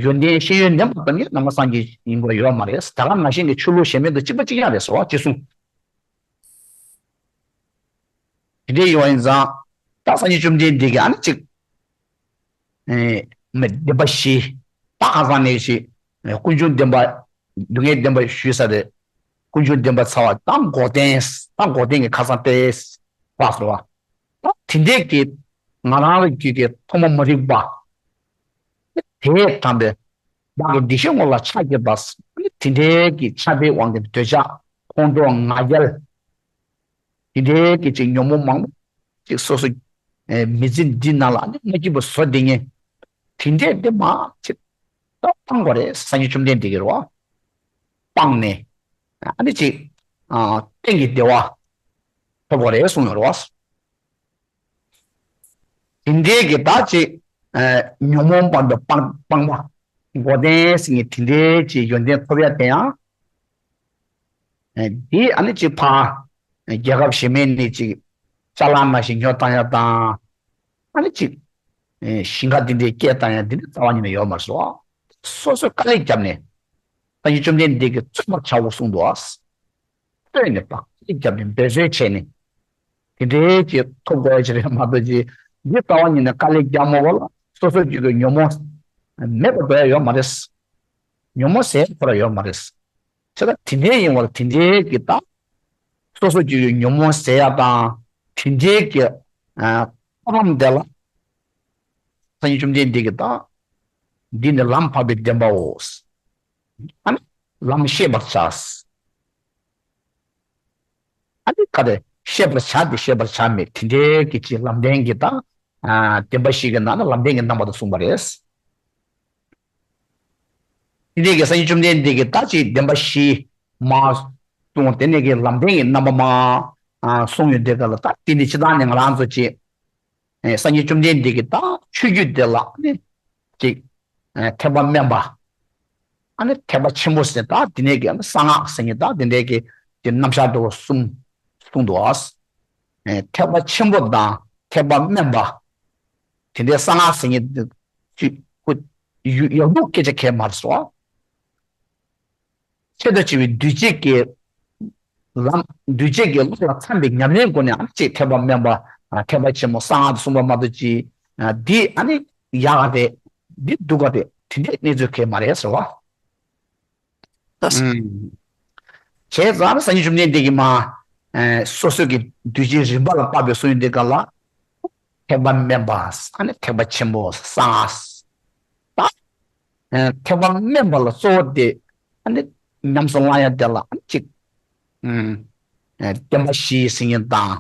ཡོན་ཏན་ཤེས་ཡོན་ལྡན་པ་དང་ནི་ནང་པ་སངས་རྒྱས་ཡིན་དགོས་ཡོད་མ་རེད། ད་ག་ནང་བཞིན་གྱི་ཆོས་ལུགས་གཞན་མེད་དང་གཅིག་པ་གཅིག་རྐྱང་རེད་ཟེར་བ་ཅི་གསུངས། དེ་འདྲའི་ཡོད་ཡིན་ཙང་། ད་སངས་རྒྱས་བཅོམ་ལྡན་འདས་ཀྱིས་ཨ་ནི་ཅིག་ཨེ། མི་བདེན་པ་བཞི། ད་ཁ་སང་ནས་ཞིག་ཀུན་འབྱུང་བདེན་པ། སྡུག་བསྔལ་བདེན་པ་ཞུས་ས་རེད། ཀུན་འབྱུང་བདེན་པ་ཚར་བ་ད་འགོག་བདེན། ད་འགོག་བདེན་གྱི་ཁ་སང་དེ་བ་ཟེར་བ། ད་དེ་འདྲས་ཀྱི་ང་རང་རང་གི་གི་ཐོག་མ་མ་རིག་པ། དེས་དྲངས་པའི་བདག་གི་བདེ་གཤེགས་ངོ་ལ་ཕྱག་བགྱིས་པ། དེ་འདྲས་ཀྱི་ཆགས་པའི་དབང་གིས་འདོད་ཆགས་ཁོང་ཁྲོ་ང་རྒྱལ། དེ་འདྲའི་གི་ཅིག་ཉོན་མོངས་མང་པོ་ཅིག་སོ་སོ་ཨེ་མི་ཚེ་འདི་ནང་ལ་ཨ་ནི་མ་སྐྱིད་པ་བཟོ་བསྡད་མཁན། དེ་འདྲས་དེ་མ་ཅིག་ད་སྤང་དགོས་རེད། སངས་རྒྱས་བཅོམ་ལྡན་འདས་ཀྱིས་རེད་བ། སྤངས་ནས་ཨ་ནི་ཅིག་ཨ་གཏན་གྱི་བདེ་བ་ཐོབ་དགོས་རེད་གསུངས་ཡོད་རེད་བ། དེ་འདྲའི་གི་ད་ཅིག་ཨ་ཉོན་མོངས་པ་འདི་སྤང་སྤངས་པ། འགོག་བདེན་ཟེར་མཁན་དེ་འདྲའི་ཅིག་ཡོན་ཏན་ཐོབ་ཡ་དེ་ཡང་། ཨེ་འདི་ཨ་ནི་ཅིག་ཕ་རྒྱལ་ཁབ་གཞན་མའི་ནས་ཅིག་ཅ་ལག་ནང་བཞིན་ཉོ་བཏང་ཡ་དང་། ཨ་ནི་ཅིག་ཨེ་ཞིང་ཁ་འདི་འདྲའི་སྐྱེལ་བཏང་ཡ་འདི་འདྲ་རྩ་བ་ཉིད་ནས་ཡོད་མ་རེད་སོ། སོ་སོས་དཀའ་ལས་བརྒྱབ་ནས། སངས་རྒྱས་བཅོམ་ལྡན་འདས་ཀྱིས་བརྩོན་པར་བྱའོ་གསུངས་འདུག་ཨ། བརྩོན་ནས་དཀའ་ལས་བརྒྱབ་ནས་འབད་རྩོལ་བྱས་ནས། དེ་འདྲའི་ཅིག་ཐོབ་དགོས་ཡ་ཅིག་རེད་མ་གཏོགས་ཅིག་འདི་རྩ་བ་ཉིད་ནས་དཀའ་ལས་བརྒྱབ་མ་དགོས་ལ་སོ་སོ་ཅིག་གི་ཉོན་མོངས་མེད་པར་འགྲོ་ཡ་ཡོད་མ་རེད། ཉོན་མོངས་ཟེར་ཁོ་ར་ཡོད་མ་རེད། བྱས་ཙང་དེ་འདྲའི་ཡིན་བ་ལ་དེ་འདྲའི་གི་ད། སོ་སོ་སྐྱེ་བོའི་ཉོན་མོངས་ཟད་ཡ་དང་། དེ་འདྲའི་གི་ཨ་ཐབས་ལམ་དེ་ལ། སངས་རྒྱས་བཅོམ་ལྡན་འདས་ཀྱིས་ད། འདི་ནི་ལམ་འཕགས་པའི་བདེན་པའོ། ཨ་ནི་ལམ་ཤེས་པར་བྱ། ཨ་ནི་ག་རེ་ཤེས་པར་བྱ་སྟེ་ཤེས་པར་བྱ་མེད་དེ་འདྲའི་གི་ཅིག་ལམ་བདེན་གྱི་ད། ཨ་བདེན་པ་བཞི་གི་ནང་ན་ལམ་བདེན་གྱི་རྣམ་པ་དུ་གསུངས་པ་རེད། དེ་འདྲའི་གི་སངས་རྒྱས་བཅོམ་ལྡན་འདས་ཀྱིས་ད་ཅིག་བདེན་པ་བཞི་མ་གསུངས། དེ་ནས་གི་ལམ་བདེན་གྱི་རྣམ་པ་མ་ཨ་གསུངས་ཡོད་དེ་ག་ལ་ད་དེ་ནི་སྤྱིར་བཏང་ནས་ང་རང་ཚོ་ཅིག་ཨེ་སངས་རྒྱས་བཅོམ་ལྡན་འདས་ཀྱིས་ད་ཆོས་བརྒྱུད་དེ་ལ་ནི་ཅིག་ཨེ་ཐེག་པ་དམན་པ། ཨ་ནི་ཐེག་པ་ཆེན་པོ་ཟེར་ད་དེ་ནས་གི་ཨ་ནི་གསང་སྔགས་ཟེར་ནི་ད་དེ་འདྲའི་གི་དེ་རྣམ་གཞག་འདྲ་བོ་གསུམ་གསུངས་འདུག་ཨ། ཨེ་ཐེག་པ་ཆེན་པོ་དང་ཐེག་པ་དམན་པ། དེ་འདྲའི་གསང་སྔགས་ཟེར་ནི་ཅིག་ཁོ་ཡུ་ཡག་སྡུག་སྐད་ཆ་གས་མ་རེད་སོ། ཆེད་དུ་བྱས་པའི་འདུས་བྱས་ཀྱི་ལམ། འདུས་བྱས་ཀྱི་བློ་ལ་འཚམ་པའི་ཉམས་ལེན་སྒོ་ནས་ཨ་ནི་ཅིག་ཐེག་པ་དམན་པ། ཐེག་པ་ཆེན་པོ་གསང་སྔགས་དེ་གསུངས་པ་མ་གཏོགས་ཅིག་འདི་ཨ་ནི་ཡག་ག་རེད། འདི་སྡུག་ག་རེད། དེ་འདྲའི་གནས་ཚུལ་གས་མ་རེད་ཟེར་བ། ལགས་སོ། ཨུམ། བྱས་ཙང་སངས་རྒྱས་བཅོམ་ལྡན་འདས་ཀྱིས་མ། ཨེ་སོ་སོ་གི་འདུས་བྱས་རིམ་པ་ལ་བབས་པའི་གསུང་ཡོན་དེ་ག་ལ། ཐེག་པ་དམན་པ། ཨ་ནི་ཐེག་པ་ཆེན་པོ་གསང་སྔགས། ད། ཨེ་ཐེག་པ་དམན་པ་ལ་གཙོ་བོ་དེ། ཨ་ནི་ཉམས་སུ་བླང་ཡ་དེ་ལ་ཨ་ནི་གཅིག་ཨུམ། ཨེ་བདེན་པ་བཞི་ཟེར་མཁན་དང་།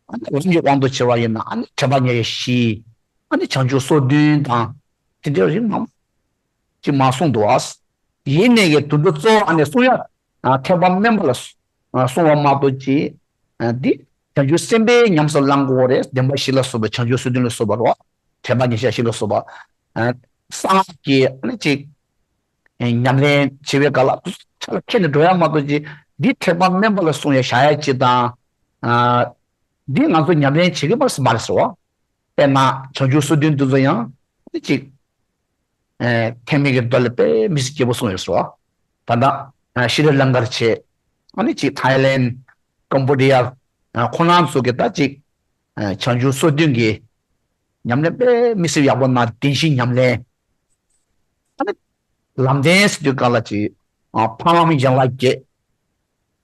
ཨ་ནི་ལམ་གྱི་དབང་དུ་བྱས་པ་ཡིན་ན་ཨ་ནི་དྲན་པ་ཉེར་བཞི། ཨ་ནི་བྱང་ཆུབ་སོ་བདུན་དང་། དེ་འདྲའི་རིགས་མང་པོ་ དེ་མ་གསུངས་འདུག་ཨ། ཡིན་ནའི་གི་དོན་དུ་གཙོ་བོ་ཨ་ནི་གསུང་ཡ། ཨ། ཐེག་པ་དམན་པ་ལ་སུ་ཨ་གསུང་བ་མ་གཏོགས་ཅི། ཨ། འདི་བྱང་ཆུབ་སེམས་དཔའི་ཉམས་སུ་བླང་དགོས་རེད། བདེན་པ་བཞི་ལ་སོགས་པ་བྱང་ཆུབ་སོ་བདུན་ལ་སོགས་པ་རོ། དྲན་པ་ཉེར་བཞག་བཞི་ལ་སོགས་པ། ཨ། གསང་སྔགས་ཀྱི་ཨ་ནི་ཅིག་ཨ། ཉམས་ལེན་བྱེད་པའི་སྐབས་ལ་ཆ་ལ་ཁྱེར་ནས་འགྲོ་ཡ་མ་གཏོགས་ཅི། འདི་ཐེག་པ་དམན་པ་ལ་གསུང་ཡ་བཞག་ཡ་ཅི་དང་། ཨ། འདི་ང་ཚོ་ཉམས་ལེན་བྱེད་ཀྱི་མ་རེད་ཟེར་བ། དཔེར་ན་བྱང་ཆུབ་སོ་བདུན་དེ་ཚོ་ཡང་ཨ་ནི་ཅིག་ཨེ། ཐེག་དམན་གྱི་མདོ་ལས་དཔེ་མི་སྲིད་སྐྱིད་པོ་གསུངས་ཡོད་ཟེར་བ། ད་ལྟ་ཨ་ཤྲི་ལངྐར་བྱས། ཨ་ནི་ཅིག་ཐའི་ལེན། ཀམ་བོ་ཌི་ཡ། ཨ། ཁོ་རང་ཚོ་གི་ད་ཅིག་ཨ། བྱང་ཆུབ་སོ་བདུན་གྱི་ཉམས་ལེན་དཔེ་མི་སྲིད་ཡག་པོ་གནང་། བདེན་བཞིའི་ཉམས་ལེན། ཨ་ནི་ལམ་བདེན་ཟེར་དུས་སྒང་ལ་ཅིག་ཨ། འཕགས་ལམ་ཡན་ལག་བརྒྱད།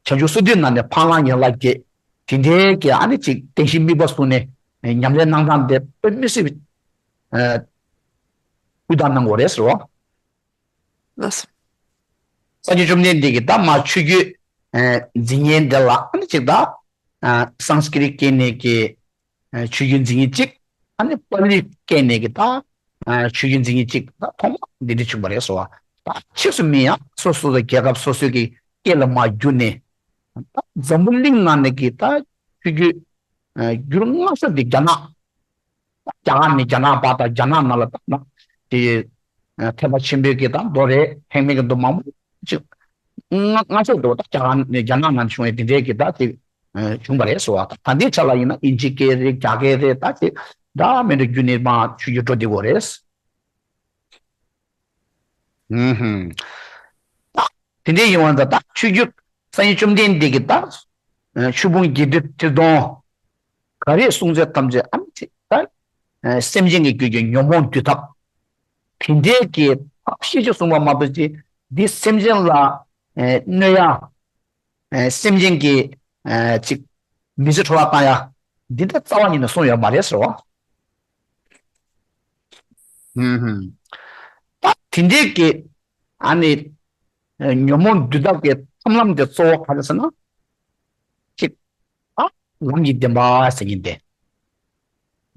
བྱང་ཆུབ་སོ་བདུན་ནང་ནས་འཕགས་ལམ་ཡན་ལག་བརྒྱད། དེ་འདྲའི་གི་ཨ་ནི་ཅིག་བདེན་བཞིའི་དམིགས་པ་བཟུང་ནས་ཉམས་ལེན་གནང་སྟངས་དེ་དཔེ་མི་སྲིད། ཨ། སྤུས་དག་གནང་དགོས་རེད་ཟེར་བ། ལགས་སོ། སངས་རྒྱས་བཅོམ་ལྡན་འདས་ཀྱིས་ད་མ་ཆོས་བརྒྱུད་ཨ་འཛིན་མཁན་དེ་ལ་ཨ་ནི་ཅིག་ད་ཨ་སཾ་སྐྲྀ་ཏ་སྐད་ནས་ཀྱི་ཨ་ཆོས་བརྒྱུད་འཛིན་མཁན་གཅིག་ཨ་ནི་པཱ་ལིའི་སྐད་ནས་ཀྱི་ད་ཨ་ཆོས་བརྒྱུད་འཛིན་མཁན་གཅིག་ད་ཐོག་མ་འདི་འདྲ་བྱུང་བ་རེད་ཟེར་བ། ད་ཕྱིས་སུ་མིན་ཡང་སོ་སོ་སོ་རྒྱལ་ཁབ་སོ་སོའི་གི་སྐད་ལ་མ་བསྒྱུར་ནས་ད་འཛམ་བུ་གླིང་ནང་ནས་ཀྱི་ད་ཆོས་བརྒྱུད་ཨ་བསྒྱུར་སྔ་ཤོས་འདི་རྒྱ་ནག་རྒྱ་གར་ནས་རྒྱ་ནག་བར་དང་རྒྱ་ནག་ནང་ལ་ད་ན་དེ་ཐེག་པ་ཆེན་པོའི་གི་ད་མདོ་རེད། ཐེག་དམན་གྱི་མདོ་མང་པོ་ཅིག་སྔ་སྔ་ཤོས་འདུག་ད་རྒྱ་གར་ནས་རྒྱ་ནག་ནང་བྱུང་བའི་དེ་འདྲའི་གི་ད་ཅིག་བྱུང་བ་རེད་ཟེར་བ། ད་ད་ལྟའི་ཆ་ལ་ཡིན་ན་ཨིན་ཇི་སྐད་རེད། རྒྱ་སྐད་རེད། ད་ཅིག་འདྲ་མི་འདྲ་བརྒྱུད་ནས་མར་ཆོས་བརྒྱུད་འགྲོ་བསྡད་ཡོད་རེད། ཧུམ་ཧུམ། ད་དེ་འདྲའི་ཡིན་པ་ད་ད་ཆོས་བརྒྱུད་སངས་རྒྱས་བཅོམ་ལྡན་འདས་ཀྱིས་ད་ཆོས་ཕུང་བརྒྱད་ཁྲི་ཐེར་འདོན་ག་རེ་གསུངས་ཚད་ཐམས་ཅད་ཨ་ནི་ད་སེམས་ཅན་གྱི་རྒྱུད་ཀྱི་ཉོན་མོངས་འདུལ་ཐབས་དེ་འདྲའི་གི་ཐབས་ཤེས་ཅིག་གསུངས་པ་མ་གཏོགས་ཅི་འདི་སེམས་ཅན་ལ་གནོད་ཡ། ཨ་སེམས་ཅན་གྱི་ཨ་ཅིག་མི་ཚེ་འཕྲོ་བརླག་བཏང་ཡ་འདི་འདྲ་རྩ་བ་ཉིད་ནས་གསུངས་ཡོད་མ་རེད་ཟེར་བ། ཧུམ་ཧུམ། ད་དེ་འདྲའི་གི་ཨ་ནི་ཨ་ཉོན་མོངས་འདུལ་ཐབས་ཀྱི་ཐབས་ལམ་དེ་གཙོ་བོ་ག་རེ་ཟེར་ན། ཅིག་ཨ་ལམ་གྱི་བདེན་པ་ཟེར་མཁན་དེ།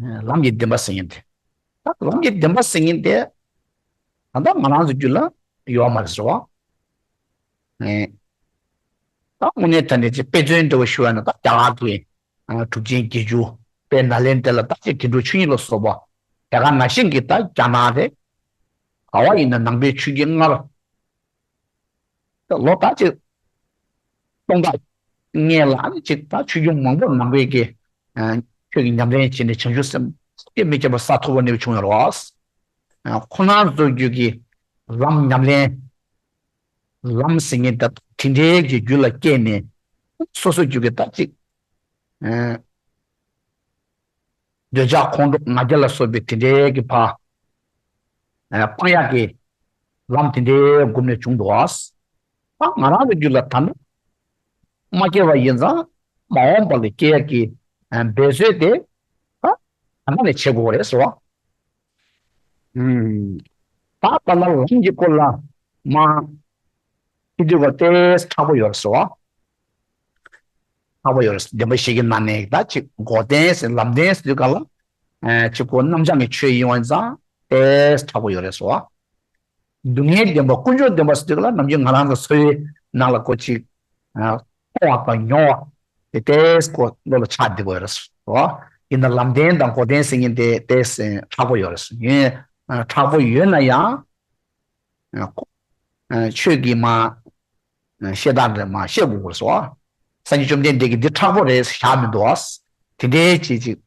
ཨ་ལམ་གྱི་བདེན་པ་ཟེར་མཁན་དེ། ད་ལམ་གྱི་བདེན་པ་ཟེར་མཁན་དེ། ད་ལྟ་ང་རང་ཚོ་རྒྱུད་ལ་ཡོད་མ་རེད་ཟེར་བ། ཨེ། ད་དངོས་གནས་དྲང་གནས་ཀྱི་དཔེ་མཚོན་འདྲ་བོ་ཞུ་བ་ན་ད་རྒྱ་གར་གྱི་ཨ་གྲུབ་ཆེན་བརྒྱད་ཅུ་པའི་ནཱ་ལེནྡྲ་ལ་ད་ཅིག་དགེ་ཕྲུག་ཆོས་ཉིད་ལ་སོགས་པ་དེ་ག་ནང་བཞིན་གྱི་ད་རྒྱ་ནག་རེད། ག་བ་ཡིན་ན་ནང་པའི་ཆོས་བརྒྱུད་སྔར་ད་ལོ་ད་ཅིག་སྟོང་ཕྲག་སྔོན་ལ་ཨ་ནི་ཅིག་ད་ཆོས་བརྒྱུད་མང་པོ་ནང་པའི་གི་ཨ་ཆོས་ཀྱི་ཉམས་ལེན་བྱས་ནས་བྱང་ཆུབ་སེམས་བསྐྱེད་མི་བསྐྱེད་པར་ས་མཐོ་པོ་གནས་པ་བྱུང་ཡོད་རེད་བ། ཁོ་རང་ཚོ་རྒྱུད་ཀྱི་ལམ་ཉམས་ལེན། ལམ་ཟེར་མཁན་ད་དེ་འདྲའི་གི་རྒྱུད་ལ་སྐྱེས་ནས་སོ་སོ་རྒྱུད་ཀྱི་ད་ཅིག་ཨ་འདོད་ཆགས་ཁོང་ཁྲོ་ང་རྒྱལ་ལ་སོགས་པའི་དེ་འདྲའི་གི་ཕར་ཨ་སྤང་ཡག་གི་ལམ་དེ་འདྲའི་སྒོམ་ནས་བྱུང་འདུག་ཨ། ད་ང་རང་ཚོ་རྒྱུད་ལ་ད་ནི་མ་སྐྱེས་པ་ཡིན་ཙང་མ་འོངས་པ་ལ་སྐྱེ་ཡག་གི་ཨ་འབད་རྩོལ་དེ་ད་ད་ལྟ་ནས་བྱེད་དགོས་རེད་ཟེར་བ། ཨུམ། ད་ལྟ་ན་ལམ་གྱི་སྐོར་ལ་མ་ཤེས་དུས་སྐབས་ཏེ་མཁྲེགས་པོ་ཡོད་རེད་ཟེར་བ། མཁྲེགས་པོ་ཡོད་རེད། བདེན་པ་བཞི་གི་ནང་ནས་ད་ཅིག་འགོག་བདེན་ཟེར་ལམ་བདེན་ཟེར་དུས་སྒང་ལ་ཨ་ཅིག་ཁོ་རྣམ་བྱང་གི་ཆོས་ཡིན་པ་ཡིན་ཙང་ཏེ་མཁྲེགས་པོ་ཡོད་རེད་ཟེར་བ། སྡུག་བསྔལ་བདེན་པ་ཀུན་འབྱུང་བདེན་པ་ཟེར་དུས་སྒང་ལ་ནམ་རྒྱུན་ང་རང་ཚོ་འཚོ་བའི་ནང་ལ་ཁོ་ཅིག་ཨ་མཐོང་བ་དང་མྱོང་བ་དེ་ཏེ་ཁོ་བློ་ལ་ཆགས་བསྡད་པ་ཡོད་རེད་ཟེར་བ། ཡིན་ན་ལམ་བདེན་དང་འགོག་བདེན་ཟེར་མཁན་དེ་ཏེ་མཁྲེགས་པོ་ཡོད་རེད་ཟེར། ཡིན་ཨ་མཁྲེགས་པོ་ཡོད་ན་ཡང་ཨ་ཁོ་ཨ་ཆོས་ཀྱི་མ་ཨ་བཤད་སྟངས་དེ་མ་བཤད་དགོས་པར་སོ། སངས་རྒྱས་བཅོམ་ལྡན་འདས་ཀྱིས་འདི་མཁྲེགས་པོ་རེད་བཞག་མི་འདུག་ཨ། དེ་འདྲའི་ཅིག་ཅིག་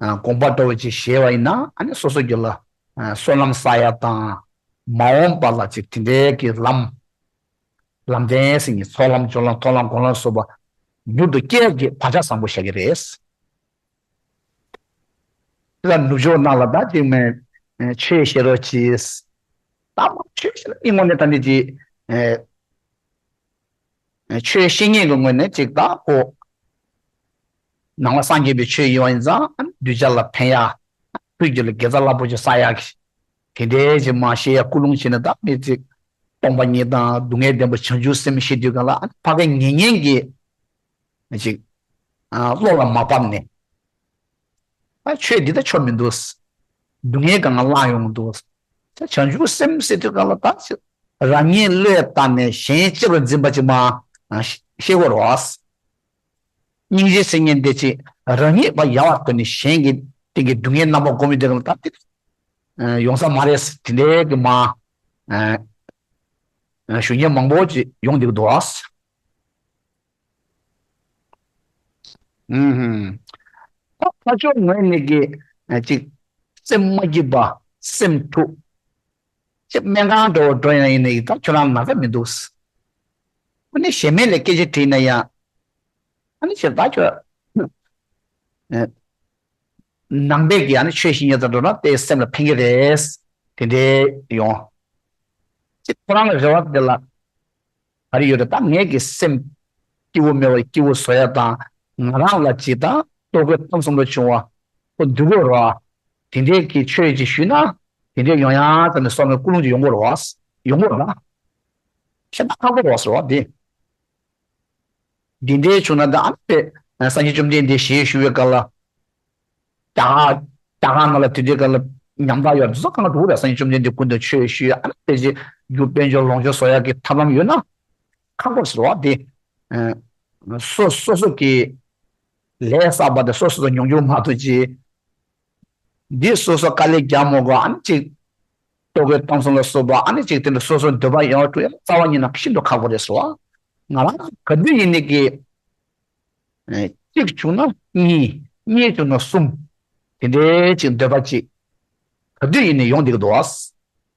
ཨ་དགོངས་པ་འདྲ་བོ་ཅིག་བཞེས་པ་ཡིན་ན་ཨ་ནི་སོ་སོ་རྒྱུད་ལ་ཨ་བསོད་ནམས་བསགས་ཡ་དང་མ་འོངས་པ་ལ་ཅིག་དེ་འདྲའི་གི་ལམ་ལམ་བདེན་ཟེར་མཁན་ཚོགས་ལམ་སྦྱོར་ལམ་མཐོང་ལམ་སྒོམ་ལམ་སོགས་པ་མྱུར་དུ་སྐྱེ་ཡ་གི་བག་ཆགས་བཟང་པོ་བཞག་གི་རེད། དེ་ལ་ནུབ་ཕྱོགས་ནང་ལ་ད་ཅིག་མེད་ཆོས་བཤད་རོགས་གྱིས། ད་མ་ཆོས་བཤད་ལ་ཨི་ངོ་ནས་ད་འདི་ཅིག་ཆོས་བཤད་མཁན་གྱི་ངོས་ནས་ཅིག་ད་ཁོ་ནང་པ་སངས་རྒྱས་པའི་ཆོས་ཡིན་པ་ཡིན་ཙང་གདུལ་བྱ་ལ་ཕན་ཡ་ཐུགས་རྒྱུད་ལ་དགེ་རྩ་རླབས་པོ་ཆེ་བསགས་ཡ་གི་དེ་འདྲའི་ཅིག་མ་བཤད་ཡ་ཀུན་སློང་བྱས་ནས་ད་མི་ཅིག་སྟོང་པ་ཉིད་དང་སྡུག་བསྔལ་བདེན་པ་བྱང་ཆུབ་སེམས་བཤད་དུས་གང་ལ་ཨ་ཕ་གི་ཉན་མཁན་གྱི་ཅིག་ཨ་བློ་ལ་མ་བབས་ནས། ཨ་ཆོས་འདི་ལྟ་ཆོ་མི་འདུག་སྡུག་བསྔལ་གང་ག་བླངས་ཡོང་འདུག་ད་བྱང་ཆུབ་སེམས་ཟེར་དུས་གང་ལ་ད་རང་ཉིད་བློས་བཏང་ནས་གཞན་གཅེས་པར་འཛིན་པ་ཅིག་མ་ཤེས་དགོས་རེད་བ། སྙིང་རྗེ་ཟེར་མཁན་དེ་ཅིག་རང་ཉིད་པ་ཡལ་བར་དོར་ནས་གཞན་གྱི་སྟེང་གི་སྡུག་བསྔལ་རྣམ་པ་སྒོམ་མི་དེ་གང་ལ་ད་དེ་ཡོང་ས་མ་རེད། དེ་འདྲའི་གི་མ་ཞུ་མཁན་མང་པོ་ཅིག་ཡོང་བསྡད་ཀྱི་འདུག་བ། ཨུམ། ད་ཕར་ཕྱོགས་ངོས་ནས་ཀྱི་ཅིག་སེམས་མ་སྐྱིད་པ། སེམས་འཁྲུག་ཅིག་སྨན་ཁང་འགྲོ་འགྲོ་ཡང་ཡིན་ནའི་ད་ཁྱོད་རང་ན་ཚ་མི་འདུག་ཨ་ནི་གཞན་མེད་ལ་སྐད་ཆ་དྲིས་ན་ཡང་། ཨ་ནི་ཞེ་ད་ཁྱོད་ནང་པའི་གི་ཨ་ནི་ཆོས་བཤད་མཁན་ཚོ་འགྲོ་ན་དེ་སེམས་ལ་ཕན་གྱི་རེད། དེ་འདྲའི་ཡོང་། ཅིག་ཁོ་རང་ལ་རེ་བ་དེ་ལ་ག་རེ་ཡོད་རེད། ད་ངེད་ཀྱི་སེམས་སྐྱིད་པོ་མེད་པ་སྐྱིད་པོ་བཟོ་ཡ་དང་། ང་རང་ལ་ཅིག་ད་ལྟོ་གོས་ཐམ་གསུམ་ལ་བྱུང་བ་ཁོ་འདུག་གོ་ར། དེ་འདྲའི་གི་ཆོས་ཅིག་ཞུས་ན་དེ་འདྲའི་ཡོང་ཡ་ཙམ་ནས་སོང་ནས་ཀུན་སློང་ཅིག་ཡོང་གོ་ར་བ། ཡོང་གོ་ར། ད་ཤ་ད་ཁག་པོ་ར་བ་ཟེར་བ་དེ། འདི་འདྲའི་བྱུང་ན་ད་ཨ་ནི་སངས་རྒྱས་བཅོམ་ལྡན་འདས་ཞལ་བཞུགས་པའི་སྐབས་ལ། རྒྱ་གར་རྒྱ་གར་ནང་ལ་དེ་འདྲའི་སྐབས་ལ་ཉམ་ཐག་ཡོད་དུས་ཚོད་གང་ལ་འགྲོ་གི་རེད། སངས་རྒྱས་བཅོམ་ལྡན་འདས་སྐུ་མདུན་ཆོས་ཞུས། ཨ་ནི་དེ་རྗེས་རྒྱུ་དཔལ་འབྱོར་ལོངས་སྤྱོད་བཟོ་ཡག་གི་ཐབས་ལམ་ཡོད་ན་ཁག་པོ་ཟེར་བ་དེ། སོ་སོ་སོ་གི་ལས་བསགས་པ་དེ་སོ་སོ་སོ་མྱོང་འགྱུར་མ་ཐུབ་ཅིག་འདི་སོ་སོ་དཀའ་ལས་རྒྱག་མ་དགོས། ཨ་ནི་ཅིག་ལྟོ་གོས་ཐམ་གསུམ་ལ་སོགས་པ་ཨ་ནི་ཅིག་དེ་འདྲ་སོ་སོའི་འདོད་པ་ཡོང་བ་སྤྲོད་ཡ་རྩ་བ་ཉིད་ནས་ཤིན་ཏུ་ཁག་པོ་རེད་ཟེར་བ། ང་རང་ག་དུས་ཡིན་ནའི་གི་གཅིག་བྱུང་ན་གཉིས། གཉིས་བྱུང་ན་གསུམ། དེ་འདྲའི་ཅིག་འདོད་པ་ཅིག་ག་དུས་ཡིན་ནའི་ཡོང་བསྡད་ཀྱི་འདུག་བ།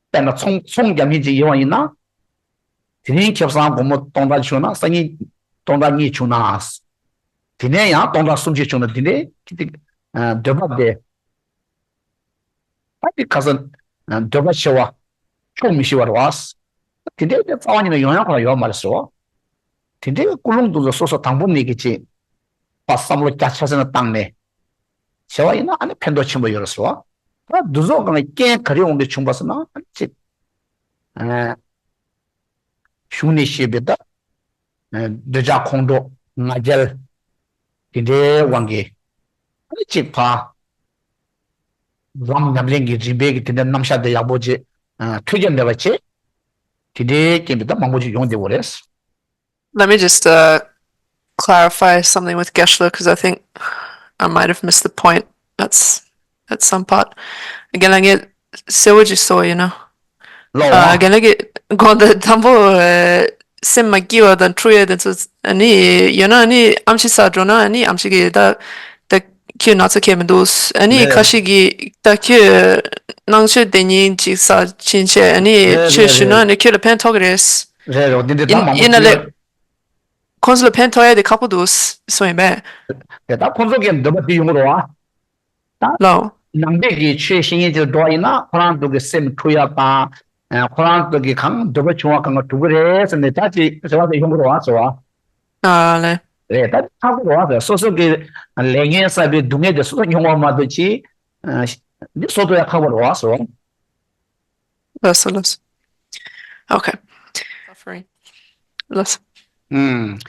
དཔེར་ན་ཚོང་ཚོང་རྒྱག་མཁན་ཅིག་ཡིན་པ་ཡིན་ན། དེ་རིང་ཁེ་བཟང་སྒོར་མོ་སྟོང་ཕྲག་བྱུང་ན་སང་ཉིན་སྟོང་ཕྲག་གཉིས་བྱུང་ན། དེ་ནས་ཡང་སྟོང་ཕྲག་སུམ་ཅུ་བྱུང་ན་དེ་འདྲའི་ཅིག་འདོད་པ་དེ། ད་དེ་ཁ་སང་འདོད་པ་ཆེ་བ་ཆོག་མི་ཤེས་པ་རེད་བ། དེ་འདྲའི་དེ་རྩ་བ་ཉིད་ནས་ཡོང་ཡག་ཁོ་རང་ཡོད་མ་རེད་ཟེར་བ། དེ་འདྲའི་ཀུན་སློང་དེ་ཚོ་སོ་སོ་དང་པོ་ནས་ཀྱི་ཅིག་པ་བསམ་བློ་རྒྱ་ཆེ་ས་ནས་བཏང་ནས་བྱས་པ་ཡིན་ན་ཨ་ནི་ཕན་ཐོགས་ཆེན་པོ་ཡོད་རེད་ཟེར་བ། ད་འདི་ཚོ་གང་རྐྱེན་ག་རེ་འོང་གི་བྱུང་པ་ཟེར་ན་ཨ་ནི་ཅིག་གཞུང་ནས་བཤད་པའི་ད། འདོད་ཆགས་ཁོང་ཁྲོ་ང་རྒྱལ། དེ་འདྲའི་དབང་གིས་ཨ་ནི་གཅིག་ཕ། ལམ་ཉམས་ལེན་གྱི་རིམ་པའི་གི་དེ་འདྲའི་རྣམ་གཞག་དེ་ཡག་པོ་ཅིག་ཐོས་རྒྱ་མེད་པ་བྱས། དེ་འདྲའི་རྐྱེན་པས་ད་མང་པོ་ཅིག་ཡོང་བསྡད་ཡོད་རེད། Let me just uh, clarify something with Geshe-la because I think I might have missed the point. That's that's some part. Again, I get so what you saw, you know. ལོ། རྒན་ལགས་ཀྱིས་གོང་དུ་དང་པོ་སེམས་མ་སྐྱིད་པ་དང་འཁྲུག་ཡ་དེ་ཚོ་ཨ་ནི་ཡོད་ན་ཨ་ནི་ཨེམ་ཆི་ཟ་འགྲོ་ན་ཨ་ནི་ཨེམ་ཆི་གིས་ད་ད་ཁྱོད་ན་ཚ་གང་ཡང་མི་འདུག་ཨ་ནི་ཁ་ཤས་ཀྱིས་ད་ཁྱོད་ནང་ཆོས་དེ་ཉིན་ཅིག་ཟ་ཕྱིན་ཆད་ཨ་ནི་ཆོས་ཞུ་ན་ཨ་ནི་ཁྱོད་ལ་ཕན་ཐོགས་ཀྱི་རེད། རེད་རེད། འདི་འདྲ་ད་མང་པོ་ཡིན་ན་ལས་ཁོང་ཚོ་ལ་ཕན་ཐོགས་ཡ་དེ་ཁག་པོ་འདུག་གསུངས་ཡིན་པས། དེ་ད་ཁོང་ཚོ་གི་འདོད་པ་དེ་ཡོང་གི་རེད་བ། ད་ལའོ། ནང་པའི་གི་ཆོས་བཤད་མཁན་ཅིག་འགྲོ་བ་ཡིན་ན་ཁོ་རང་ཚོ་གི་སེམས་འཁྲུག་ཡ་དང་། ཁོ་རང་ཚོ་གི་གང་འདོད་པ་བྱུང་བ་གང་ག་འགྲུབ་གི་རེད་ཟེར་ནས་ད་ཅིག་རེ་བ་དེ་ཡོང་གི་རེད་བ་ཟེར་བ། ཨ་ལེ། རེད། ད་ཁག་པོ་རེད་བ་ཟེར། སོ་སོ་གི་ལས་ངན་བསགས་པའི་སྡུག་བསྔལ་དེ་སོ་སོ་མྱོང་བ་མ་གཏོགས་ཅིག་འདི་སོ་སོ་ཡ་ཁག་པོ་རེད་བ་ཟེར་བ། ལགས་སོ་ལགས་སོ། Okay. Suffering. ལགས་སོ། ཨུམ།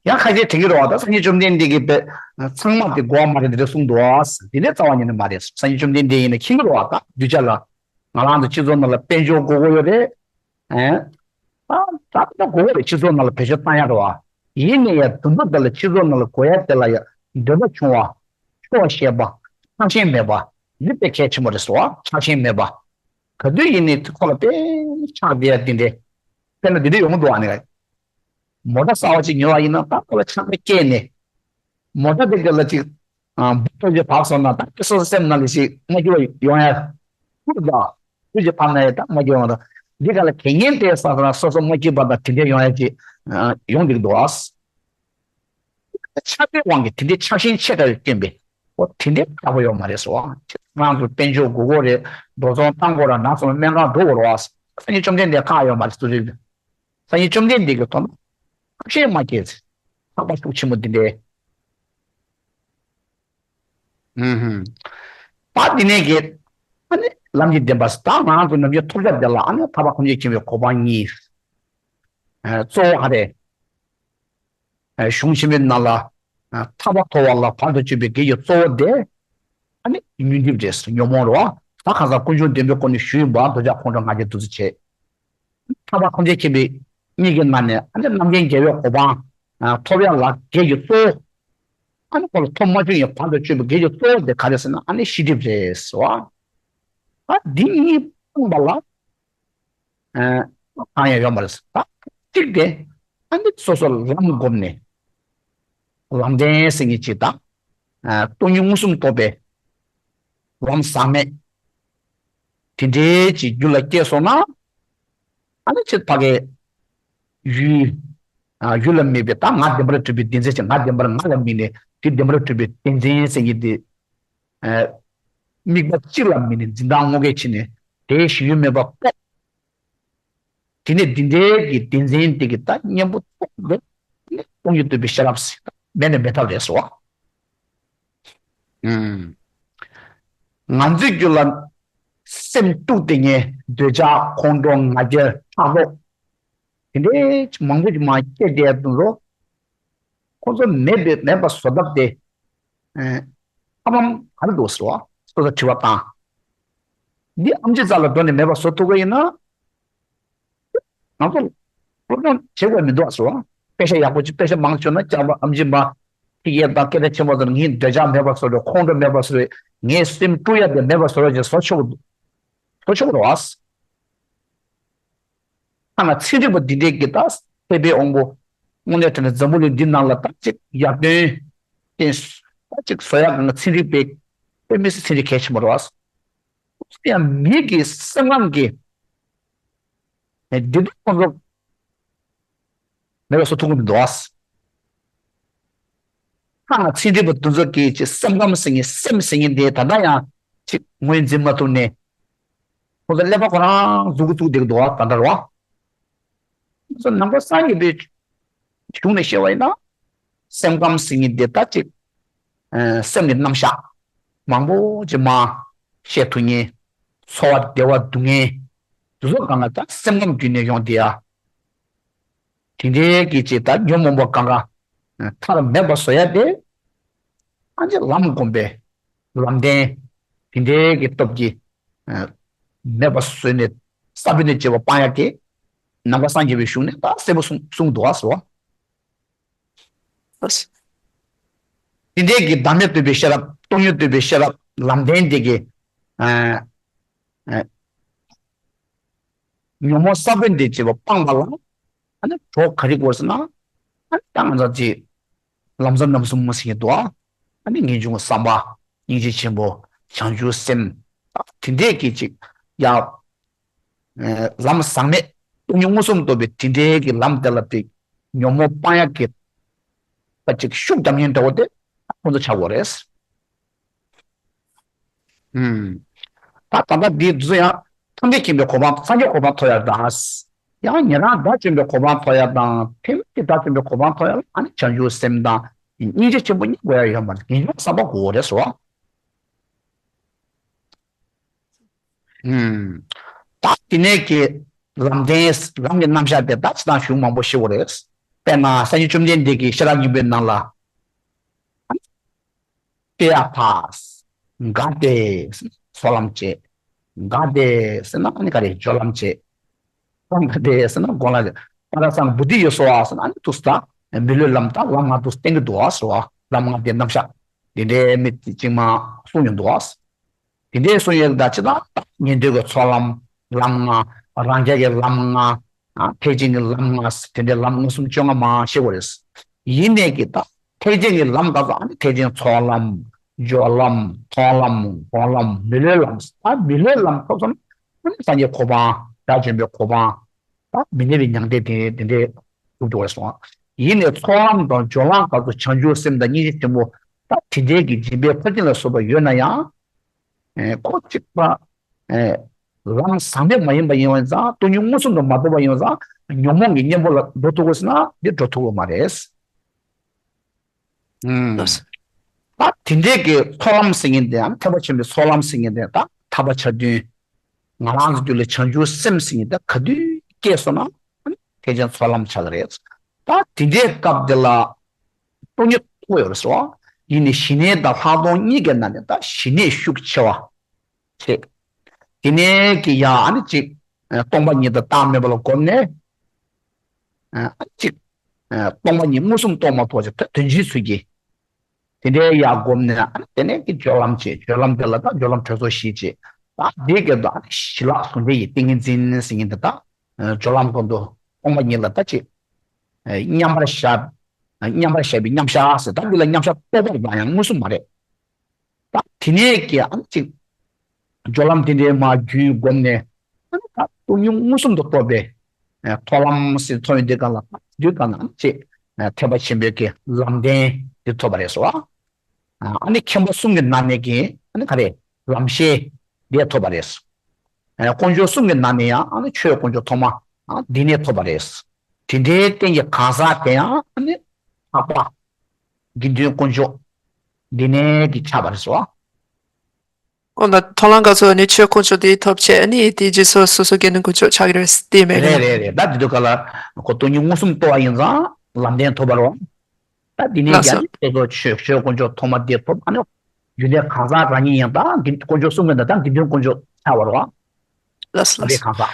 ཡང་ཁ་ཤས་དྲན་གྱི་རེད་བ། ད་སངས་རྒྱས་བཅོམ་ལྡན་འདས་ཀྱིས་པས་ཚང་མ་དེ་དགོས་མ་རེད་འདི་འདྲ་གསུངས་འདུག་བ། འདི་འདྲ་རྩ་བ་ཉིད་ནས་མ་རེད། སངས་རྒྱས་བཅོམ་ལྡན་འདས་ཡིན་ན་མཁྱེན་གྱི་རེད་བ། ད་གདུལ་བྱ་ལ་ང་རང་ཚོ་སྤྱི་ཚོགས་ནང་ལ་དཔལ་འབྱོར་དགོས་དགོས་ཡོད་རེད། ཨེ། ད་ད་ད་དགོས་དགོས་རེད། སྤྱི་ཚོགས་ནང་ལ་བེད་སྤྱོད་བཏང་ཡ་རེད་བ། ཡིན་ནའི་ཡ་དུམ་བུ་དེ་ལ་སྤྱི་ཚོགས་ནང་ལ་དགོས་ཡ་དེ་ལ་ཡ་འདོད་པ་བྱུང་བ། ཆོག་ཤེས་པ། ཆགས་ཞེན་མེད་པ། འདི་དཔེ་གལ་ཆེན་པོ་རེད་ཟེར་བ། ཆགས་ཞེན་མེད་པ། ག་དུས་ཡིན་ནའི་ཁོ་ལ་དཔེ་ཆགས་བསྡད་ཡ་འདི་འདྲས། དཔེར་ན་འདི་འདྲས་ཡོང་གི་འདུག་ཨ་ནི། མོ་ཊ་གསར་བ་ཅིག་ཉོ་བ་ཡིན་ན་ད་ཁོ་ལ་ཆགས་པ་སྐྱེས་ནས། མོ་ཊ་དེ་ག་ལ་ཅིག་འབུ་ཏོག་ཅིག་བབས་སོང་ན་ད་སོ་སོ་སེམས་ནང་ལ་ཞིག་མ་སྐྱིད་པ་ཡོང་ཡ། ཁུར་དང་། སུ་ཞིག་ཕར་ན་ཡ་ད་མ་སྐྱིད་པ་ཡོང་ད། འདི་ག་ལ་དེ་ངན་དེ་བསགས་ན་སོ་སོ་མ་སྐྱིད་པ་དང་དེ་འདྲས་ཡོང་ཡ་ཅིག་ཡོང་བསྡད་ཀྱི་འདུག་ཨ། ཆགས་པའི་དབང་གིས་དེ་འདྲའི་ཆགས་ཞེན་ཆེ་དྲགས་ཡོད་རྐྱེན་པས། འོ་དེ་འདྲའི་ཁག་པོ་ཡོད་མ་རེད་ཟེར་བ། ཁྱེད་རང་ཚོ་དཔལ་འབྱོར་དགོས་དགོས་རེད། འགྲོ་སོང་བཏང་དགོས་ར་ན་སོང་སྨན་ཁང་འགྲོ་དགོས་རེད་བ། སངས་རྒྱས་བཅོམ་ལྡན་འདས་ཁག་ཡོད་མ་རེད་ཟེར་རེད། སངས་རྒྱས་བཅོམ་ལྡན་འདས་ཀྱིས་མཐོང་ན་ཐབས་ཤེས་མ་སྐྱེས་ཚེ་ཐག་པ་ཤུགས་ཆེན་པོ་འདི་འདྲའི། ཨུམ། ད་འདི་ནས་ཀྱི་ཨ་ནི་ལམ་གྱི་བདེན་པ་ད་ང་ཚོ་ནམ་རྒྱུན་ཐོབ་བྱ་དེ་ལ་ཨ་ནི་ཐར་པ་ཐམས་ཅད་མཁྱེན་པའི་གོ་འཕང་གཉིས། གཙོ་བོ་ཧ་རེ། གཞུང་ཆེན་པོའི་ནང་ལ་ཐར་པ་ཐོབ་པ་ལ་བར་དུ་གཅོད་པའི་དགེ་བའི་གཙོ་བོ་དེ་ཨ་ནི་ཉོན་སྒྲིབ་རེད། ཉོན་མོངས་རེད་བ། ད་ཁ་སང་དཀོན་མཆོག་བདེན་པའི་སྐོར་ནས་ཞུས་ཡིན་པ། འདོད་ཆགས་ཁོང་ཁྲོ་ང་རྒྱལ་འདུ་འཛི་བྱེད། ཐར་པ་ཐམས་ཅད་མཁྱེན་པའི་གཉིས་ཀྱི་ནང་ནས་ཨ་ནི་རྣམ་མཁྱེན་རྒྱལ་བའི་གོ་འཕང་ཐོབ་ཡ་ལ་གེགས་ཀྱི་གཙོ་བོ། ཨ་ནི་ཁོ་ལ་ཐོབ་མ་བཅུག་ཡང་བར་དུ་གཅོད་པའི་གེགས་ཀྱི་གཙོ་བོ་དེ་ག་རེ་ཟེར་ན། ཨ་ནི་ཤེས་སྒྲིབ་རེད་ཟེར་བ། ད་འདི་གཉིས་སྤངས་པ་ལ། ཨ། གང་ཡང་ཡོད་མ་རེད། ད་གཅིག་དེ་ཨ་ནི་སོ་སོ་ལམ་བསྒོམས་ནས་ལམ་བདེན་ཟེར་མཁན་ཅིག་དང་། ཨ། སྟོང་ཉིད་མངོན་སུམ་རྟོགས་པའི་ལམ་ཟག་མེད། དེ་འདྲའི་ཅིག་རྒྱུད་ལ་སྐྱེས་སོང་ན། ཨ་ནི་ཕྱིར་ཕ་གའི་ཡུལ། ཨ། ཡུལ་ལ་དམིགས་པའི་ད་ང་བདེན་པར་གྲུབ་པའི་བདེན་འཛིན་ཅིག་ང་བདེན་པར་ང་ལ་དམིགས་ནས་དེ་བདེན་པར་གྲུབ་པའི་བདེན་འཛིན་ཟེར་མཁན་དེ། ཨ། དམིགས་པ་གཅིག་ལ་དམིགས་ནས་འཛིན་སྟངས་ངོ་སྐལ་ཕྱིན་ནས་དེའི་གཞི་ཡུལ་མེད་པ་ལྐོག་དེ་ནས་འདི་འདྲའི་གི་བདེན་འཛིན་དེ་གི་ད་གཉེན་པོ་ཐོག་ཏུ་སྟོང་ཉིད་རྟོགས་པའི་ཤེས་རབ་ཟེར་མེད་ནས་མེད་ཐབས་རེད་ཟེར་བ། ཨུམ། ང་ཚོའི་རྒྱུད་ལ་སེམས་དཀྲུགས་དེ་ངས་འདོད་ཆགས་ཁོང་ཁྲོ་ང་རྒྱལ་ཕྲག་དོག་དེ་འདྲའི་མང་པོ་ཅིག་མ་སྐྱེས་བསྡད་དུ་འགྲོ། ཁོ་ཚོ་མེད་པའི་མེད་པ་བཟོ་ཐབས་དེ། ཨ། ཨ་ཕམ་ག་རེ་འདུག་ཟེར་བ། སོ་སོ་དྲི་བ་བཏང་། འདི་ཨམ་ཆི་རྩ་ལ་འགྲོ་ནས་མེད་པ་བཟོ་ཐུབ་ཀྱི་ཡིན་ན། ང་ཚོ་སློབ་སྦྱོང་བྱེད་དགོས་མི་འདུག་ཟེར་བ། དཔེ་ཆ་ཡག་པོ་ཅིག་དཔེ་ཆ་མང་ཆུང་ན་ལྕགས་པ་ཨམ་ཆི་མ། ཁྱི་རྒན་དང་སྐད་གྲགས་ཆེན་པོ་ཚོ་ངའི་འདོད་ཆགས་མེད་པ་བཟོ་རོགས། ཁོང་ཁྲོ་མེད་པ་བཟོ་རོགས། ངའི་སེམས་དཀྲུག་ཡ་དེ་མེད་པ་བཟོ་རོགས་ཅེས་བཟོ་ཆོག་གི་འདུག་བཟོ་ཆོག་གི་རེད་བ། ཐ་ན་ཚན་རིག་པ་འདི་འདྲས་ཀྱིས་ད་མཁས་པའི་དབང་པོ་དངོས་གནས་དྲང་གནས་འཛམ་བུ་གླིང་འདི་ནང་ལ་ད་ཅིག་ཡར་ཐོན་ཅན་ད་ཅིག་བཟོ་ཡག་གི་ཚན་རིག་པའི་དཔེ་མི་སྲིད་ཚན་རིག་གལ་ཆེན་པོ་རེད་བ། ཡང་མི་གི་སེམས་ཁམས་ཀྱི་འདི་འདྲ་ཁོང་ཚོ་མེད་པ་བཟོ་ཐུབ་ཀྱི་མི་འདུག་བ། ཐ་ན་ཚན་རིག་པ་འདི་ཚོ་གིས་ཅིག་སེམས་ཁམས་ཟེར་མཁན་སེམས་ཟེར་མཁན་དེ་ད་ལྟ་ཡང་ཅིག་ངོས་འཛིན་མ་ཐུབ་ནས། ཁོ་ཚོ་ཀླད་པ་ཁོ་རང་མཛུབ་གུ་བཙུགས་བསྡད་ཀྱི་འདུག་བ། ད་ལྟ་རེད་བ། ཁོ་ཚོ་ནང་པ་སངས་རྒྱས་པའི་གཞུང་ནས་བཤད་པ་ཡིན་ན། སེམས་ཁམས་ཟེར་མཁན་དེ་ད་ཅིག་ཨ། སེམས་ཀྱི་རྣམ་གཞག་མང་པོ་ཅིག་མར་བཤད་ཐུབ་མཁན། ཚོར་བ་བདེ་བ་སྡུག་བསྔལ་དེ་ཚོ་གང་ག་ད་སེམས་ཁམས་བརྒྱུད་ནས་ཡོང་བསྡད་ཡ། དེ་འདྲའི་གི་ཅིག་ད་ཉོན་མོངས་པ་གང་ག་མཐར་མེད་པ་བཟོ་ཡ་དེ། ཨ་ནི་ལམ་བསྒོམས་པའི་ལམ་བདེན་དེ་འདྲའི་གི་སྟོབས་ཀྱིས་ཨ། མེད་པ་བཟོས་ནས་ས་བོན་ནས་སྐྱེ་བ་སྤང་ཡ་དེ། ནང་པ་སངས་རྒྱས་པའི་གཞུང་ནས་ད་གསལ་པོ་གསུངས་གསུངས་འདུག་བ་ཟེར་བ། དེ་འདྲའི་གི་བདག་མེད་རྟོགས་པའི་ཤེས་རབ། སྟོང་ཉིད་རྟོགས་པའི་ཤེས་རབ་ལམ་བདེན་དེ་གི་ཨ། ཨ། ཉོན་མོངས་ས་བོན་དེ་སྐྱེ་བ་སྤངས་པ་ལ། ཨ་ནི་གྲོགས་ག་རེ་དགོས་ཟེར་ན། ཨ་ནི་ད་ང་ཚོ་ཅིག་ལམ་བཟང་རྣམ་གསུམ་མ་ཟེར་གྱི་འདུག་ཨ། ཨ་ནི་ངེས་འབྱུང་བསམ་པ། སྙིང་རྗེ་ཆེན་པོ། བྱང་ཆུབ་སེམས། ད་དེ་འདྲས་ཀྱི་ཅིག་ཡ། ཨ། ལམ་ཟག་མེད་སྟོང་ཉིད་མངོན་སུམ་རྟོགས་པའི་དེ་འདྲའི་གི་ལམ་དེ་ལ་དེ་ཉོན་མོངས་སྤང་ཡག་གི་ད་ཅིག་ཤུགས་རྒྱབ་མཁན་འདྲ་བོ་དེ་ཁོང་ཚོ་ཆགས་དགོས་རེད། ཨུམ། ད་ད་ལྟ་འདི་ཚོ་ཡང་ཐམས་ཅད་མཁྱེན་པའི་གོ་འཕང་སངས་རྒྱས་གོ་འཕང་ཐོབ་ཡ་དང་། ཡང་ཉན་རང་དགྲ་བཅོམ་པའི་གོ་འཕང་ཐོབ་ཡ་དང་ཐེག་དམན་གྱི་དགྲ་བཅོམ་པའི་གོ་འཕང་ཐོབ་ཡ་ལ་ཨ་ནི་བྱང་ཆུབ་སེམས་དང་སྙིང་རྗེ་ཆེན་པོ་གཉིས་དགོས་ཡ་ཡོད་མ་རེད། ངེས་འབྱུང་བསམ་པ་དགོས་རེད་ཟེར་བ། ཨུམ། ད་དེ་ནས་ཀྱི་ལམ་བདེན་ལམ་གྱི་རྣམ་གཞག་དེ་ད་ཅི་དང་གཞུང་མང་པོ་ཤེས་དགོས་རེད། དཔེར་ན་སངས་རྒྱས་བཅོམ་ལྡན་འདས་ཀྱི་ཤེས་རབ་སྙིང་པོའི་ནང་ལ། ཏདྱ་ཐཱ། ག་ཏེ། ཚོགས་ལམ་བྱེད། ག་ཏེ་ཟེར་ན་ཨ་ནི་ག་རེ་སྦྱོར་ལམ་བྱེད། ག་ཏེ་ཟེར་ན་སྒོམ་ལམ་བྱེད། པ་ར་སཾ་བུ་དྷི་ཡོ་སྭཱ་ཧཱ་ཟེར་ན་ཨ་ནི་ཐུགས་སུ་ད་མི་ལུས་ལམ་དང་ལམ་ལྔ་ཐུགས་སུ་བསྟན་གྱི་འདུག་བ་ཟེར་བ། ལམ་ལྔ་དེ་རྣམ་གཞག་དེ་འདྲའི་མི་དེ་གཅིག་མ་གསུངས་ཡོང་འདུག་བ། དེ་འདྲའི་གསུང་ཡས་ད་ཅི་ད་ཉན་ཐོས་ཀྱི་ཚོགས་ལམ་ལམ་ལྔ། རང་རྒྱལ་གྱི་ལམ་ལྔ། ཨ། ཐེག་ཆེན་གྱི་ལམ་ལྔ། དེ་འདྲའི་ལམ་ལྔ་གསུམ་བཅོ་ལྔ་མ་ཤེས་དགོས་རེད། ཡིན་ནས་ཀྱི་ད་ཐེག་ཆེན་གྱི་ལམ་དག་ས་ཨ་ནི་ཐེག་ཆེན་ཚོགས་ལམ། སྦྱོར་ལམ། མཐོང་ལམ། སྒོམ་ལམ། མི་ལུས་ལམ། ད་མི་ལུས་ལམ་ཐོབ་སོང་ན་ཨ་ནི་སངས་རྒྱས་གོ་འཕང་། དགྲ་བཅོམ་པའི་གོ་འཕང་། ད་མི་གནས་པའི་མྱང་འདས་དེ་དེ་འདྲའི་འགྲུབ་འགྲོ་བར་སོང་། ཡིན་ནས་ཚོགས་ལམ་དང་སྦྱོར་ལམ་སྐབས་སུ་བྱང་ཆུབ་སེམས་དང་སྙིང་རྗེ་ཆེན་པོ་ད་དེ་འདྲའི་གི་སྦྱིན་པའི་ཕར་ཕྱིན་ལ་སོགས་པ་ཡོད་ན་ཡང་། ཨེ། ཁོ་གཅིག་པ། ཨེ། ལམ་ཟག་མེད་མ་ཡིན་པ་ཡིན་པ་ཙང་སྟོང་ཉིད་མངོན་སུམ་དུ་མ་རྟོགས་པ་ཡིན་པ་ཙང་ཉོན་མོངས་ཀྱི་གཉེན་པོ་ལ་འགྲོ་ཐུབ་དགོས་ཟེར་ན་འདི་འགྲོ་ཐུབ་ཀྱི་མ་རེད། ཨུམ། ད་དེ་འདྲའི་གི་ཚོགས་ལམ་ཟེར་མཁན་དེ་ཡང་ཐེག་པ་ཆེན་པོའི་ཚོགས་ལམ་ཟེར་མཁན་དེ་ད་ཐར་པ་ཆ་མཐུན། ང་རང་ཚོ་རྒྱུད་ལ་བྱང་ཆུབ་སེམས་ཟེར་མཁན་དེ་ག་དུས་སྐྱེས་སོང་ན་ཐེག་ཆེན་ཚོགས་ལམ་ཆགས་ཀྱི་རེད། ད་དེ་འདྲའི་སྐབས་དེ་ལ་སྟོང་ཉིད་རྟོགས་ཡོད་རེད་ཟེར་བ། ཡིན་ནའི་ཞི་གནས་དང་ལྷག་མཐོང་གཉིས་ཀྱི་ནང་ནས་ད་ཞི་གནས་ཤུགས་ཆེ་བ་བྱེད། དེ་ནས་ཀྱི་ཡ་ཨ་ནི་ཅིག་ཨ་སྟོང་པ་ཉིད་དང་བདག་མེད་པ་ལ་བསྒོམས་ནས། ཨ་ཅིག་ཨ་སྟོང་པ་ཉིད་མངོན་སུམ་རྟོགས་མ་ཐོབ་ཅིག་དོན་སྤྱིའི་ཚུལ་གྱིས། དེ་འདྲའི་ཡ་བསྒོམས་ནས་ཨ་ནི་དེ་ནས་ཀྱི་སྦྱོར་ལམ་བྱེད། སྦྱོར་ལམ་དེ་ལ་ད་སྦྱོར་ལམ་གྲོལ་ཚོགས་བཞི་བྱེད། ད་དེའི་སྐབས་དུ་ཨ་ནི་ཞི་ལྷག་ཟུང་འབྲེལ་གྱི་ཏིང་ངེ་འཛིན་ཟེར་མཁན་དེ་ད་སྦྱོར་ལམ་གོང་དུ་སྟོང་པ་ཉིད་ལ་ད་ཅིག་མཉམ་པར་བཞག་མཉམ་པར་བཞག་པའི་མཉམ་བཞག་ཟེར། ད་འདི་ལ་མཉམ་བཞག་རྟོགས་པར་ཡང་ཡང་མངོན་སུམ་མ་རེད། ད་དེ་ནས་ཀྱི་ཨ་ནི་ཅིག་སྦྱོར་ལམ་དེ་འདྲའི་མ་རྒྱུན་བསྒོམས་ནས་ཨ་ནི་ད་སྟོང་ཉིད་མངོན་སུམ་དུ་རྟོགས་པའི་ཨ་མཐོང་ལམ་ཟེར་ཐོབ་ཡོང་དུས་གང་ལ་ད་དུས་གང་ལ་ཨ་ནི་ཅིག་ཨ་ཐེག་པ་ཆེན་པོའི་གི་ལམ་བདེན་དེ་ཐོབ་པ་རེད་སོ། ཨ་ནི་མཁྱེན་པ་གསུམ་གྱི་ནང་ནས་ཀྱི་ཨ་ནི་ག་རེ་ལམ་ཤེས་དེ་ཐོབ་པ་རེད། ཨ་དཀོན་མཆོག་གསུམ་གྱི་ནང་ནས་ཡང་ཨ་ནི་ཆོས་དཀོན་མཆོག་ཐོག་མ་ཨ་འདི་ནས་ཐོབ་པ་རེད། དེ་འདྲའི་རྟེན་གྱི་གང་ཟག་དེ་ཡང་ཨ་ནི་འཕགས་པ་དགེ་འདུན་དཀོན་མཆོག་འདི་ནས་ཀྱི་ཆགས་པ་རེད་སོ། འོ་ན་མཐོང་ལམ་སྐབས་སུ་ནི་ཆོས་དཀོན་མཆོག་དེ་ཐོབ་བྱས་ནི་དེའི་རྗེས་སུ་སོ་སོ་དགེ་འདུན་དཀོན་མཆོག་ཆགས་ཀྱི་རེད་དེ་མེད་གི་རེད་རེད་རེད། ད་དེ་དུས་ག་ལ་ཁོ་སྟོང་ཉིད་མངོན་སུམ་རྟོགས་པ་ཡིན་ཙང་ལམ་བདེན་ཐོབ་པ་རེད། ད་དེ་ནས་ལགས་ཀྱང་སོ། ནི་སོ་སོ་ཆོས་ཆོས་དཀོན་མཆོག་ཐོག་མ་དེ་ཐོབ་ཨ་ནི་རྒྱུ་འབྲས་གང་ཟག་རང་ཉིད་ཡིན་ད་དགེ་དཀོན་མཆོག་གསུམ་གྱི་ནང་ད་དགེ་འདུན་དཀོན་མཆོག་ཆགས་པ་རེད། ལགས་སོ་ལགས་སོ། གང་ཟག་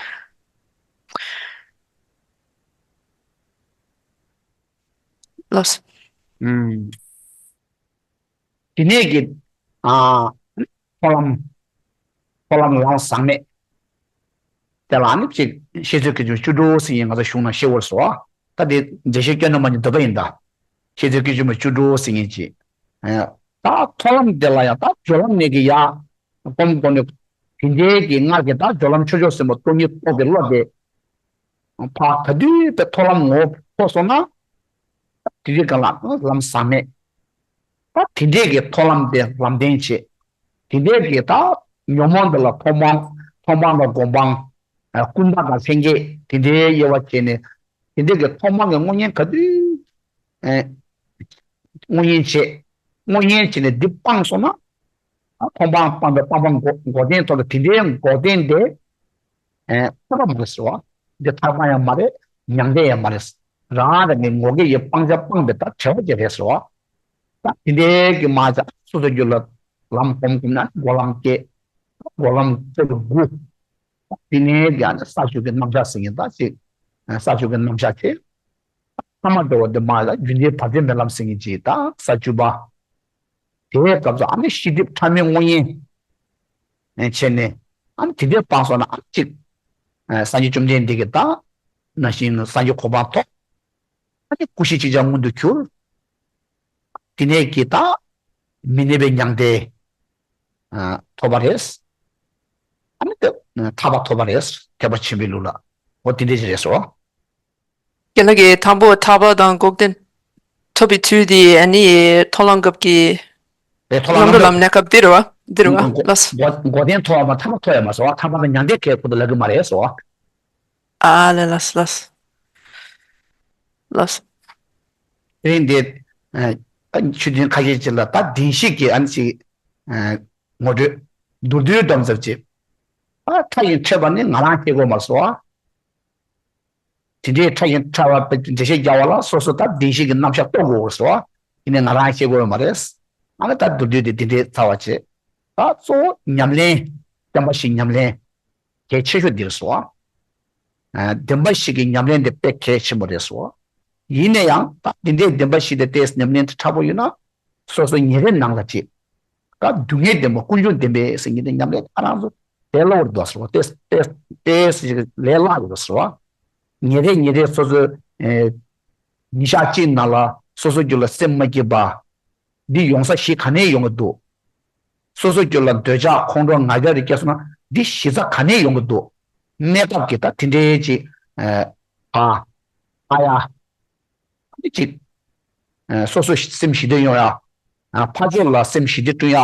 ལགས་སོ། ཨུམ། དེ་ནས་ཀྱི་ཨ་མཐོང་ལམ་མཐོང་ལམ་ལམ་ཟག་མེད་དེ་ལ་ནི་ཅིག་བཤད་ཚོད་ཀྱི་ཅུང་བཅུ་དྲུག་ཟེར་ཡིན། ང་ཚོ་གཞུང་ན་བཤད་འོར་སོ། ད་དེ་འགྲེལ་བཤད་སྐྱོན་ན་མ་ཉི་འདོད་པ་ཡིན་ད། བཤད་ཚོད་ཀྱི་ཅུང་བཅུ་དྲུག་ཟེར་ཡིན་ཅིག་ད་མཐོང་ལམ་དེ་ལ་ཡང་ད་སྦྱོར་ལམ་ནས་ཀྱི་ཡ་སྒོམ་སྒོམ་ནས་དེ་འདྲའི་གི་སྔར་གྱི་ད་སྦྱོར་ལམ་ཆོས་མཆོག་གསུམ་པོ་སྟོང་ཉིད་རྟོགས་པའི་བློ་དེ་ཕར་ག་དུས་པའི་མཐོང་ལམ་ངོ་བོ་སོང་ན་དེ་དུས་གང་ལ་ལམ་ཟག་མེད། ད་དེ་འདྲས་ཀྱི་མཐོང་ལམ་དེ་ལམ་བདེན་བྱེད། དེ་འདྲས་ཀྱི་ད་ཉོན་མོངས་འདི་ལ་མཐོང་སྤང་མཐོང་སྤང་དང་སྒོམ་སྤང་། ཀུན་བརྟགས་དང་ལྷན་སྐྱེས་དེ་འདྲའི་དབྱེ་བ་ཕྱེ་ནས་དེ་འདྲས་ཀྱི་མཐོང་སྤང་གི་དངོས་གཉེན་ག་དུས་དངོས་གཉེན་བྱེད། དངོས་གཉེན་བྱེད་ནས་འདི་སྤངས་སོང་ན། མཐོང་སྤང་སྤངས་པའི་སྤངས་པ་འགོག་འགོག་བདེན་ཐོབ་པའི་དེ་འདྲའི་འགོག་བདེན་དེ། ཨེ་ཐར་པ་མ་རེད་ཟེར་བ། འདི་ཐར་པ་ཡང་མ་རེད། མྱང་འདས་ཡང་མ་རེད། རང་རང་གི་ངོ་སྐལ་གྱི་སྤང་བྱ་སྤངས་པའི་ད་བྲལ་བ་ཅིག་རེད་ཟེར་བ། ད་དེ་འདྲའི་གི་མ་ཆ་སོ་སོ་རྒྱུད་ལ་ལམ་སྒོམ་སྒོམ་ན་སྒོམ་ལམ་སྐྱེ། སྒོམ་ལམ་སྐྱེ་བའི་དགུ། དེ་ནས་ཀྱང་ས་བཅུ་གི་རྣམ་གཞག་ཟེར་མཁན་ད་ཅིག་ས་བཅུ་གི་རྣམ་གཞག་ཅིག་ཐ་མ་འགྲོ་བ་འདི་མ་ལ་རྒྱུ་འབྲས་བར་དོའི་སྨོན་ལམ་ཟེར་མཁན་ཅིག་ད་ས་བཅུ་པ། དེའི་སྐབས་སུ་ཨ་ནི་ཤེས་སྒྲིབ་ཕྲ་མོའི་དངོས་གཉེན་བྱས་ནས་ཨ་ནི་དེ་འདྲའི་སྤངས་སོང་ན་ཨ་ནི་གཅིག་སངས་རྒྱས་བཅོམ་ལྡན་འདས་ཀྱི་ད་ན་ཤིང་སངས་རྒྱས་གོ་འཕང་ཐོབ། ཨ་ནི་སྐུ་གཤེགས་ཅིག་ཀྱང་མངོན་དུ་གྱུར། དེ་ནས་ཀྱི་ད་མི་གནས་པའི་མྱང་འདས་ཐོབ་པ་རེད། ཨ་ནི་ཐར་པ་ཐོབ་པ་རེད། ཐེག་པ་ཆེན་པོའི་ལུགས་ལ་འོ་དེ་འདྲ་ཞིག་རེད་སོ། རྒན་ལགས་ཀྱིས་དང་པོ་ཐར་པ་དང་འགོག་བདེན་ཐོབ་པའི་ཚུལ་དེ་ཨ་ནི་མཐོང་ལམ་སྐབས་ཀྱི་རེད། མཐོང་ལམ་རྣམ་གྲོལ་ལམ་གནས་སྐབས་དེ་རེད་བ། འདི་རེད་བ། ལགས། འགོག་བདེན་ཐོབ་པ་མ་ཐར་པ་ཐོབ་ཡ་མ་སོང་བ། ཐར་པ་དང་མྱང་འདས་ཁའི་ཁུ་དུ་ལབ་གི་མ་རེད་སོ། ཨ་ལེ་ལགས་ལགས། ལགས། དེ་འདི་ཆོས་ཐུན་ཁ་ཤས་ཅིག་ལ་ད་བདེན་བཞི་གི་ཨ་ནི་ཅིག་ངོ་སྤྲོད་མདོར་བསྡུས་འདྲ་མཚར་ཅིག་ཨ་ཕྲ་ཞིང་ཕྲད་པ་ནི་ང་རང་ཤེས་དགོས་མ་སོང་བ། དེ་འདྲའི་ཕྲ་ཞིང་ཕྲ་བ་འགྲེལ་བཤད་རྒྱག་པ་ལ་སོ་སོ་ད་བདེན་བཞི་གི་རྣམ་གཞག་རྟོགས་དགོས་སོ། ཡིན་ནའི་ང་རང་ཤེས་དགོས་མ་རེད། ཨ་ནི་ད་མདོར་བསྡུས་དེ་འདི་འདྲའི་ཚར་བ་བྱེད། ད་གཙོ་བོ་ཉམས་ལེན། བདེན་པ་བཞིའི་ཉམས་ལེན། གལ་ཆེ་ཤོས་འདིར་སོ། བདེན་པ་བཞི་གི་ཉམས་ལེན་དེ་དཔེ་གལ་ཆེན་པོ་རེད་སོ། ཡིན་ན་ཡང་ད་འདི་འདྲའི་བདེན་པ་བཞི་དེ་ཏོག་ཙམ་ཉམས་ལེན་དེ་ཕྲ་པོ་ཡོད་ན། སོ་སོ་ཉིན་རེའི་ནང་ལ་ཅིག་ད་སྡུག་བསྔལ་བདེན་པ་ཀུན་འབྱུང་བདེན་པའི་ཟེར་མཁན་དེ་ཉམས་ལེན་ཁ་རང་ཚོ་དེ་སླ་བོར་འདུག་ཟེར་བ། ཏོག་ཙམ་ཏོག་ཙམ་ལས་སླ་ཡོད་ཟེར་བ། ཉིན་རེ་ཉིན་རེ་སོ་སོ་ཨེ་ཉིན་ཞག་གཅིག་ནང་ལ་སོ་སོ་རྒྱུད་ལ་སེམས་མ་སྐྱིད་པ། འདི་ཡོང་ས་གཞི་ག་ནས་ཡོང་གི་འདུག་སོ་སོ་རྒྱུད་ལ་འདོད་ཆགས་ཁོང་ཁྲོ་ང་རྒྱལ་རེ་སྐྱེས་སོང་ན་འདི་གཞི་རྩ་ག་ནས་ཡོང་གི་འདུག་གནས་སྐབས་ཀྱི་ད་དེ་འདྲའི་ཅིག་ཨ་ཨ་ཨ་ཡ་འདི་ཅིག་སོ་སོ་སེམས་ཞི་བདེ་ཡོང་ཡ། ཕར་ཕྱོགས་ལ་སེམས་ཞི་བདེ་བསྐྲུན་ཡ།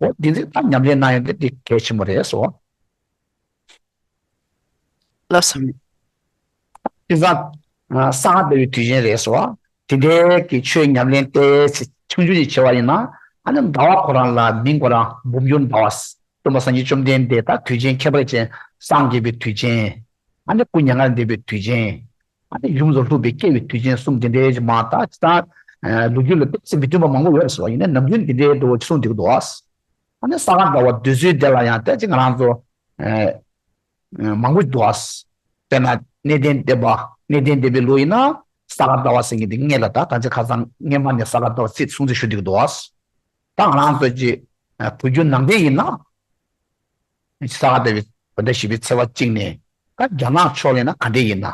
འོ་འདི་ཚོ་ད་ཉམས་ལེན་གནང་ཡོང་དེ་འདི་གལ་ཆེན་པོ་རེད་སོ། ལགས་སོ། དེང་སང་ས་ག་ཟླ་བའི་དུས་ཆེན་རེད་སོ། དེ་འདྲའི་གི་ཆོས་ཉམས་ལེན་ཏོག་ཙམ་ཆུང་ཆུང་ཞིག་བྱས་པ་ཡིན་ན་ཨ་ནི་ཟླ་བ་ཁོ་རང་ལ་མིང་ཁོ་རང་འབུམ་འགྱུར་ཟླ་བ། སྟོན་པ་སངས་རྒྱས་བཅོམ་ལྡན་འདས་ད་དུས་ཆེན་ཁྱད་པར་ཅན་སངས་རྒྱས་པའི་དུས་ཆེན། ཨ་ནི་སྐུ་མྱ་ངན་འདས་པའི་དུས་ཆེན། ཨ་ནི་ཡུམ་ཚོ་ལྷུག་པའི་སྐྱེ་བའི་དུས་ཆེན་གསུམ་དེ་འདྲའི་ཅིག་མ་ད་ཅི་ད་ལོ་རྒྱུས་ལ་ཏོག་ཙམ་མི་མཐུན་པ་མང་པོ་ཡོད་རེད་ཟེར་བ་ཡིན་ན་ནམ་རྒྱུན་དེ་འདྲའི་འདུག་གསུངས་འདུག་འདུག་ཨ་ནི་ས་ག་ཟླ་བ་དུས་ཚོད་དེ་ལ་ཡང་ཏོག་ཙམ་ང་རང་ཚོ་ ཨ་མང་པོ་འདུག་ཨ། དཔེར་ན་གནས་བརྟན་སྡེ་པ། གནས་བརྟན་སྡེ་པའི་ལུགས་ཡིན་ན་ས་ག་ཟླ་བ་ཟེར་མཁན་དེ་སྔོན་ལ། ད་ད་ཆ་ཁ་སང་སྔོན་མ་ནས་ས་ག་ཟླ་བ་ཚིག་སྲུང་བརྩི་ཞུ་བསྡད་ཀྱི་འདུག་ཨ། ད་ང་རང་ཚོ་ཅིག་ཨ་བོད་བརྒྱུད་ནང་བསྟན་ཡིན་ན་ས་ག་ཟླ་བའི་བོད་ཟླ་བཞི་པའི་ཚེས་པ་གཅིག་ནས། ད་རྒྱ་ནག་ཕྱོགས་ལ་ཡིན་ན་ག་འདྲས་ཡིན་ན།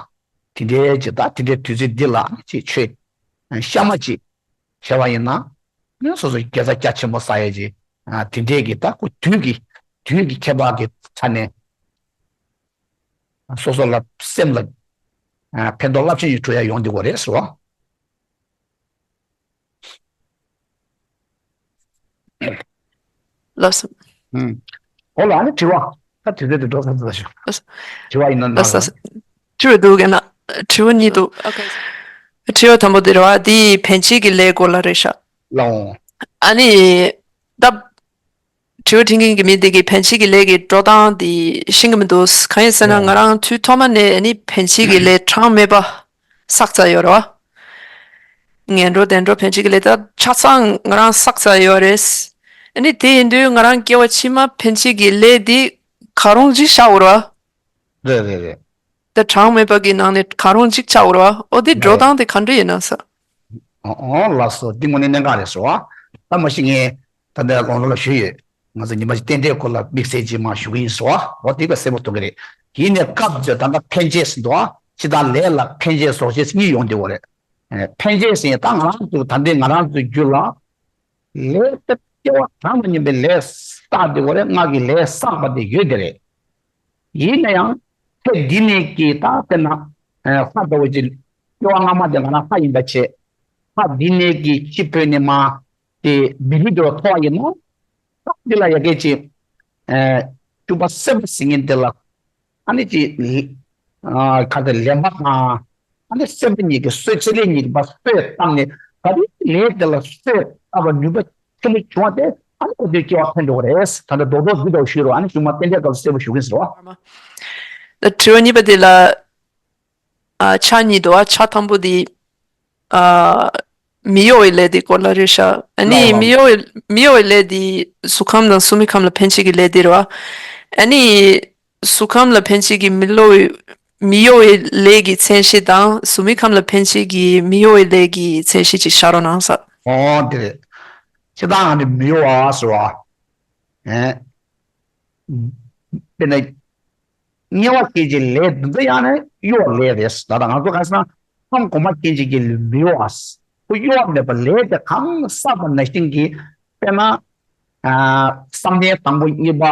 དེ་འདྲའི་ཅིག་ད་དེ་འདྲའི་དུས་ཚོད་འདི་ལ་ཅིག་ཆོས་གཤའ་མ་ཅིག་བྱས་པ་ཡིན་ན། ནི་སོ་སོ་དགེ་རྩ་རྒྱ་ཆེན་པོ་བསགས་ཡས་ཀྱི་ཨ་དེ་འདྲས་ཀྱི་ད་ཁོ་དུས་ཀྱི་དུས་ཀྱི་ཁྱད་པར་གྱི་ཆ་ནས་སོ་སོ་ལ་སེམས་ལ་ཨ་ཕན་ཐོགས་རླབས་ཆེན་ཞིག་འགྲོ་ཡ་ཡོང་འདི་གོ་རེད་ཟེར་བ། ལགས་སོ། ཨུམ། འོ་ལ་ཨ་ནི་དྲི་བ། ད་དུས་ཚོད་དེ་འགྲོ་ཚར་ཚར་ཞུ། ལགས་སོ། དྲི་བ་ཡིན་ན་ལགས་སོ། ནང་དྲི་བ་འདུག་གན་ན། དྲི་བ་གཉིས་འདུག་དྲི་བ་དང་པོ་དེ་རེད་བ། འདི་པཎ་ཆེན་གྱི་ལས་སྐོར་ལ་རེད་ཤག་ལའོ། ཨ་ནི། ད། དྲི་བ་འདྲི་མཁན་གྱི་མི་དེ་གིས་པཎ་ཆེན་གྱི་ལས་ཀྱི་འགྲོ་སྟངས་དེ་ཤེས་ཀྱི་མི་འདུག་གང་ཡིན་ཟེར་ན་ལའོ། ང་རང་དུས་ཐོག་མ་ནས་ཨ་ནི་པཎ་ཆེན་གྱི་ལས་གྲངས་མེད་པ་བསགས་ཚར་ཡོད་རེད་བ། ངན་འགྲོ་བདེ་འགྲོ་པཎ་ཆེན་གྱི་ལས་ད་ཆ་ཚང་ང་རང་བསགས་ཚར་ཡོད་རེད། ཨ་ནི་དེ་ཡིན་དུས་ང་རང་སྐྱེ་བ་ཕྱི་མ་པཎ་ཆེན་གྱི་ལས་འདི་གང་རུང་ཅིག་བཞག་དགོས་རེད་བ། རེད་རེད་རེད། ད་གྲངས་མེད་པ་གི་ནང་ནས་གང་རུང་ཅིག་བཞག་དགོས་རེད་བ། ཨོ་དེ་འགྲོ་རེད། སྟངས་དེ་ག་འདྲ་ཡིན་ན་ས། ཨོ་ཨོ་ལགས་སོ། འདི་དངོས་གནས་གནད་འགག་རེད་ཟེར་བ། ད་མ་གཞི་ངས་ད་ལྟ་ལོང་ལོ་ལ་ཞུས་ཡོད། ང་ཚོ་ཉི་མ་གཅིག་རྟེན་འབྲེལ་སྐོར་ལ་དམིགས་བསལ་ཅིག་མ་ཞུ་གི་ཡིན་ཟེར་བ། འོ་དེ་ག་གསལ་པོ་མཐོང་གི་རེད། ཡིན་ནའི་སྐབས་འདིར་ད་ལྟ་ཕན་ཆད་ཟེར་འདུག་ཨ། སྤྱིར་བཏང་ལས་ལ་ཕན་ཆད་བཟོ་ཆེད་གཉིས་ཡོང་བསྡད་ཡོད་རེད། ཨེ་ཕན་ཆད་ཟེར་ཡང་ད་ང་རང་ཚོ་ད་ལྟའི་ང་རང་ཚོའི་རྒྱུད་ལ་ལས་དེ་སྐྱེ་བ་གྲངས་མ་ཉམས་པའི་ལས་བསགས་བསྡད་ཡོད་རེད། སྔགས་ཀྱི་ལས་བསགས་པ་དེ་ཡོད་དེ་རེད། ཡིན་ན་ཡང་ཚེ་འདི་ནས་ཀྱི་ད་དཔེར་ན་ཨེ་ས་ཟླ་བ་གཅིག་སྐྱེ་བ་སྔ་མ་དེ་ང་རང་ལྷ་ཡིན་པ་བྱས། ལྷ་འདི་ནས་ཀྱི་འཆི་འཕོས་ནས་མ་དེ་མི་ལུས་འགྲོ་བ་ཐོབ་པ་ཡིན་ན། ད་འདི་ལ་ཡ་གི་ཅིག་ཨེ་སྤྲུལ་པ་སེམས་དཔའ་ཟེར་མཁན་དེ་ལ་ཨ་ནི་ཅིག་ཨ་ག་དེ་ལེན་པ་དང་། ཨ་ནི་སེམས་དཔའ་ཉིད་ཀྱི་གསོས་ཆེ་ལེ་ཉིད་ཀྱི་བ་གསོས་བཏང་ནས་ག་དུས་ལས་དེ་ལ་གསོས་བཏབ་པ་ནུས་པ་ཆེ་ལེ་བྱུང་བ་དེ་ཨ་ནི་ཨོ་དེ་སྐྱེ་བ་ཕན་འགྲོ་བ་རེད། ད་ལྟ་རྡོག་རྡོག་འདི་ལྟ་བུ་ཞུས་རོགས། ཨ་ནི་གཞུག་མ་རྟེན་འབྲེལ་སྐབས་སུ་གསལ་པོ་ཞུ་གིན་ཟེར་བ། ད་དྲི་བ་གཉིས་པ་དེ་ལ། ཨ་ཆ་གཉིས་འདུག་ཨ་ཆ་དང་པོ་དེ། ཨ་མི་གཡོ་བའི་ལས་དེ་སྐོར་ལ་རེད་ཤག་ཨ་ནི་ལའོ་མི་གཡོ་བའི་མི་གཡོ་བའི་ལས་དེ་གཟུགས་ཁམས་དང་གཟུགས་མེད་ཁམས་ལ་ཕན་ཆེད་ཀྱི་ལས་དེ་རེད་བ། ཨ་ནི་གཟུགས་ཁམས་ལ་ཕན་ཆེད་ཀྱི་མི་གཡོ་བའི་མི་གཡོ་བའི་ལས་ཀྱི་མཚན་གཞི་དང་གཟུགས་མེད་ཁམས་ལ་ཕན་ཆེད་ཀྱི་མི་གཡོ་བའི་ལས་ཀྱི་མཚན་གཞི་ཅིག་བཞག་རོགས་གནང་ས། ཨོ་དེ་རེད། སྤྱིར་བཏང་ང་ནི་མི་གཡོ་བ་ཟེར་བ། ཨེ། དཔེར་ན། དམྱལ་བ་སྐྱེ་བྱེད་ལས་འདི་ཚོ་ཡང་ན་གཡོ་བའི་ལས་རེད། ད་ལྟ་ང་ཚོ་ག་ཟེར་ན་ཁམས་གོང་མ་ཅན་ཅིག་གི་ལུས་མི་གཡོ་བ། ཁོ་གཡོ་བ་མེད་པ་ལས་དེ་གང་བསགས་པ་ནང་བཞིན་གྱི། དཔེར་ན། ཨ་བསམ་གཏན་དང་པོ་གཉིས་པ་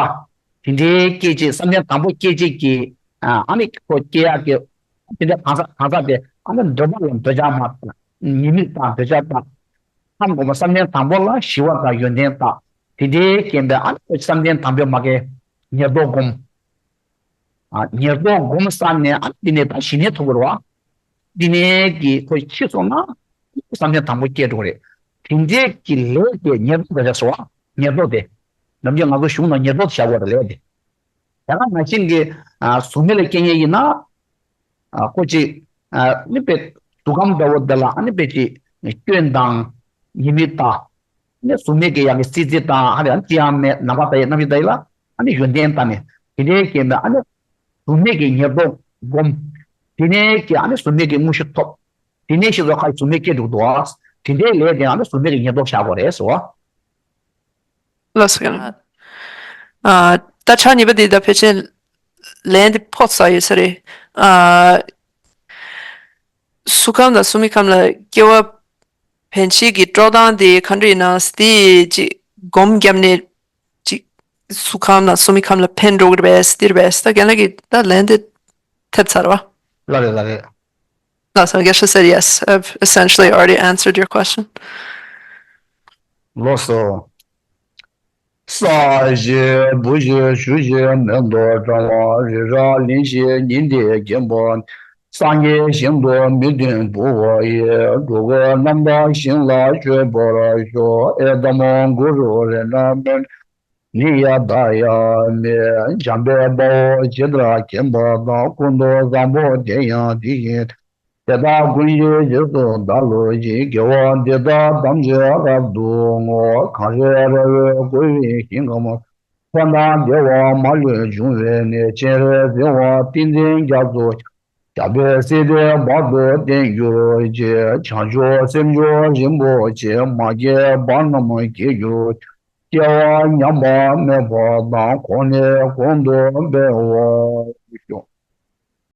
དེ་འདྲའི་སྐྱེ་བྱེད། བསམ་གཏན་དང་པོ་སྐྱེ་བྱེད་ཀྱི་ཨ་ཨ་ནི་ཁོ་སྐྱེ་ཡག་གི་དེ་འདྲ་གང་ཟག་གང་ཟག་དེ་ཨ་ནི་འདོད་པ་ལ་འདོད་ཆགས་མ་དང་ཉེས་དམིགས་དང་འདོད་ཆགས་དང་། ཁམས་གོང་མ་བསམ་གཏན་དང་པོ་ལ་ཞི་བ་དང་ཡོན་ཏན་དང་དེ་འདྲའི་རྐྱེན་པས་ཨ་ནི་བསམ་གཏན་དང་པོའི་མ་གི་ཉེར་བསྡོགས་སྒོམ། ཨ་ཉེར་བསྡོགས་སྒོམ་བསགས་ནས་ཨ་ནི་འདི་ནས་ད་ཞི་གནས་ཐོབ་དགོས་རེད་བ། འདི་ནས་ཀྱི་ཁོ་ཤི་སོང་ན་བསམ་གཏན་དང་པོ་སྐྱེ་འགྲོ་གི་རེད། དེ་འདྲའི་གི་ལས་དེ་ཉེར་བསྡོགས་ལ་བྱ་སོ། ཉེར་བསྡོགས་དེ། ནམ་རྒྱུན་ང་ཚོ་གཞུང་ནང་ཉེར་བསྡོགས་བྱ་དགོས་རེད་ལས་དེ། དེ་ག་ནང་བཞིན་གྱི་ཨ་གཟུགས་མེད་ལ་སྐྱེ་མཁན་ཡིན་ན། ཨ་ཁོ་ཅིག་ཨ་ནི་དཔེ་གཟུགས་ཁམས་འདྲ་བོ་འདི་ལ་ཨ་ནི་དཔེ་ཅིག་སྐྱོན་དང་ཉེས་དམིགས་དང་། ཨ་ནི་གཟུགས་མེད་ཀྱི་ཡང་གི་སྲིད་རྩེ་དང་ཧ་ལས་ཨ་ནི་ཅི་ཡང་མེད། ནམ་མཁའ་ལྟ་ཡི་རྣམ་ཤེས་ལྟ་ཡི་ལ་ཨ་ནི་ཡོན་ཏན་ལྟ་ནས་དེ་འདྲའི་སྐྱེས་པའི་ཨ་ནི་གཟུགས་མེད་ཀྱི་ཉེར་བསྡོགས་སྒོམ། དེ་ནས་ཀྱི་ཨ་ནི་གཟུགས་མེད་ཀྱི་དངོས་གཞི་ཐོབ། དེ་ནས་ཤི་ཚོ་ཁ་གཟུགས་མེད་སྐྱེ་འགྲོ་འདུག་ཨ། དེ་འདྲའི་ལས་དེ་ཨ་ནི་གཟུགས་མེད་ཀྱི་ཉེར་བསྡོགས་བཞག་དགོས་རེད་ཟེར་བ། ལགས་སོ། ཨ་ད་ཆ་གཉིས་པ་འདི་ད་ཕལ་ཆེར་ལན་འདི་ཕོག་ཚར་ཡོད་ས་རེད། ཨ་གཟུགས་ཁམས་དང་གཟུགས་མེད་ཁམས་ལ་སྐྱེ་བ་ཕན་ཆད་ཀྱི་འགྲོ་སྟངས་དེ་ག་འདྲ་ཡིན་ན་དེ་ཅིག་སྒོམ་བརྒྱབ་ནས་ཅིག་གཟུགས་ཁམས་དང་གཟུགས་མེད་ཁམས་ལ་ཕན་འགྲོ་གི་རེད་པས་འདི་རེད་པས། ད་རྒན་ལགས་ཀྱིས་ད་ལན་འདི་ཐེབས་ཚར་བ། ལགས་རེད་ལགས་རེད། ལགས་སོ། I guess I said yes. I've essentially already answered your question. ལགས་སོ། ས་གཞི་བུ་གཞི་ཆུ་གཞི་མེ་ཏོག་བཀྲ་བ་རི་རབ་གླིང་བཞི་ཉི་ཟླའི་རྒྱན་པ། སངས་རྒྱས་ཞིང་དུ་མི་མཐུན་བུ་བ་ཡི། འགྲོ་ཀུན་རྣམ་དག་ཞིང་ལ་སྤྱོད་པར་ཤོག་ཨེ་དམ་གུ་རུ་རེ་ན་མོན། ནི་ཡ་ད་ཡ་མེ། འཇམ་དཔལ་དཔའ་བོས་ཇི་ལྟར་མཁྱེན་པ་དང་། ཀུན་ཏུ་བཟང་པོ་དེ་ཡང་དེ་བཞིན་དེ་དག་ཀུན་གྱི་རྗེས་སུ་བདག་སློབ་ཅིང་། དགེ་བ་འདི་དག་ཐམས་ཅད་རབ་ཏུ་བསྔོ། གང་རིགས་ར་བས་བསྐོར་བའི་ཞིང་ཁམས། མཚན་དང་བདེ་བ་མ་ལུས་འབྱུང་བའི་གནས། སྤྱན་རས་གཟིགས་དབང་ཏིང་འཛིན་རྒྱ་མཚོ། ཞབས་པད་སྲིད་མཐའི་བར་དུ་བརྟན་གྱུར་ཅིག། བྱང་ཆུབ་སེམས་མཆོག་རིན་པོ་ཆེ། མ་སྐྱེས་པ་རྣམས་སྐྱེ་གྱུར་ཅིག། སྐྱེ་བ་ཉམས་པ་མེད་པ་དང་། གོང་ནས་གོང་དུ་འཕེལ་བ།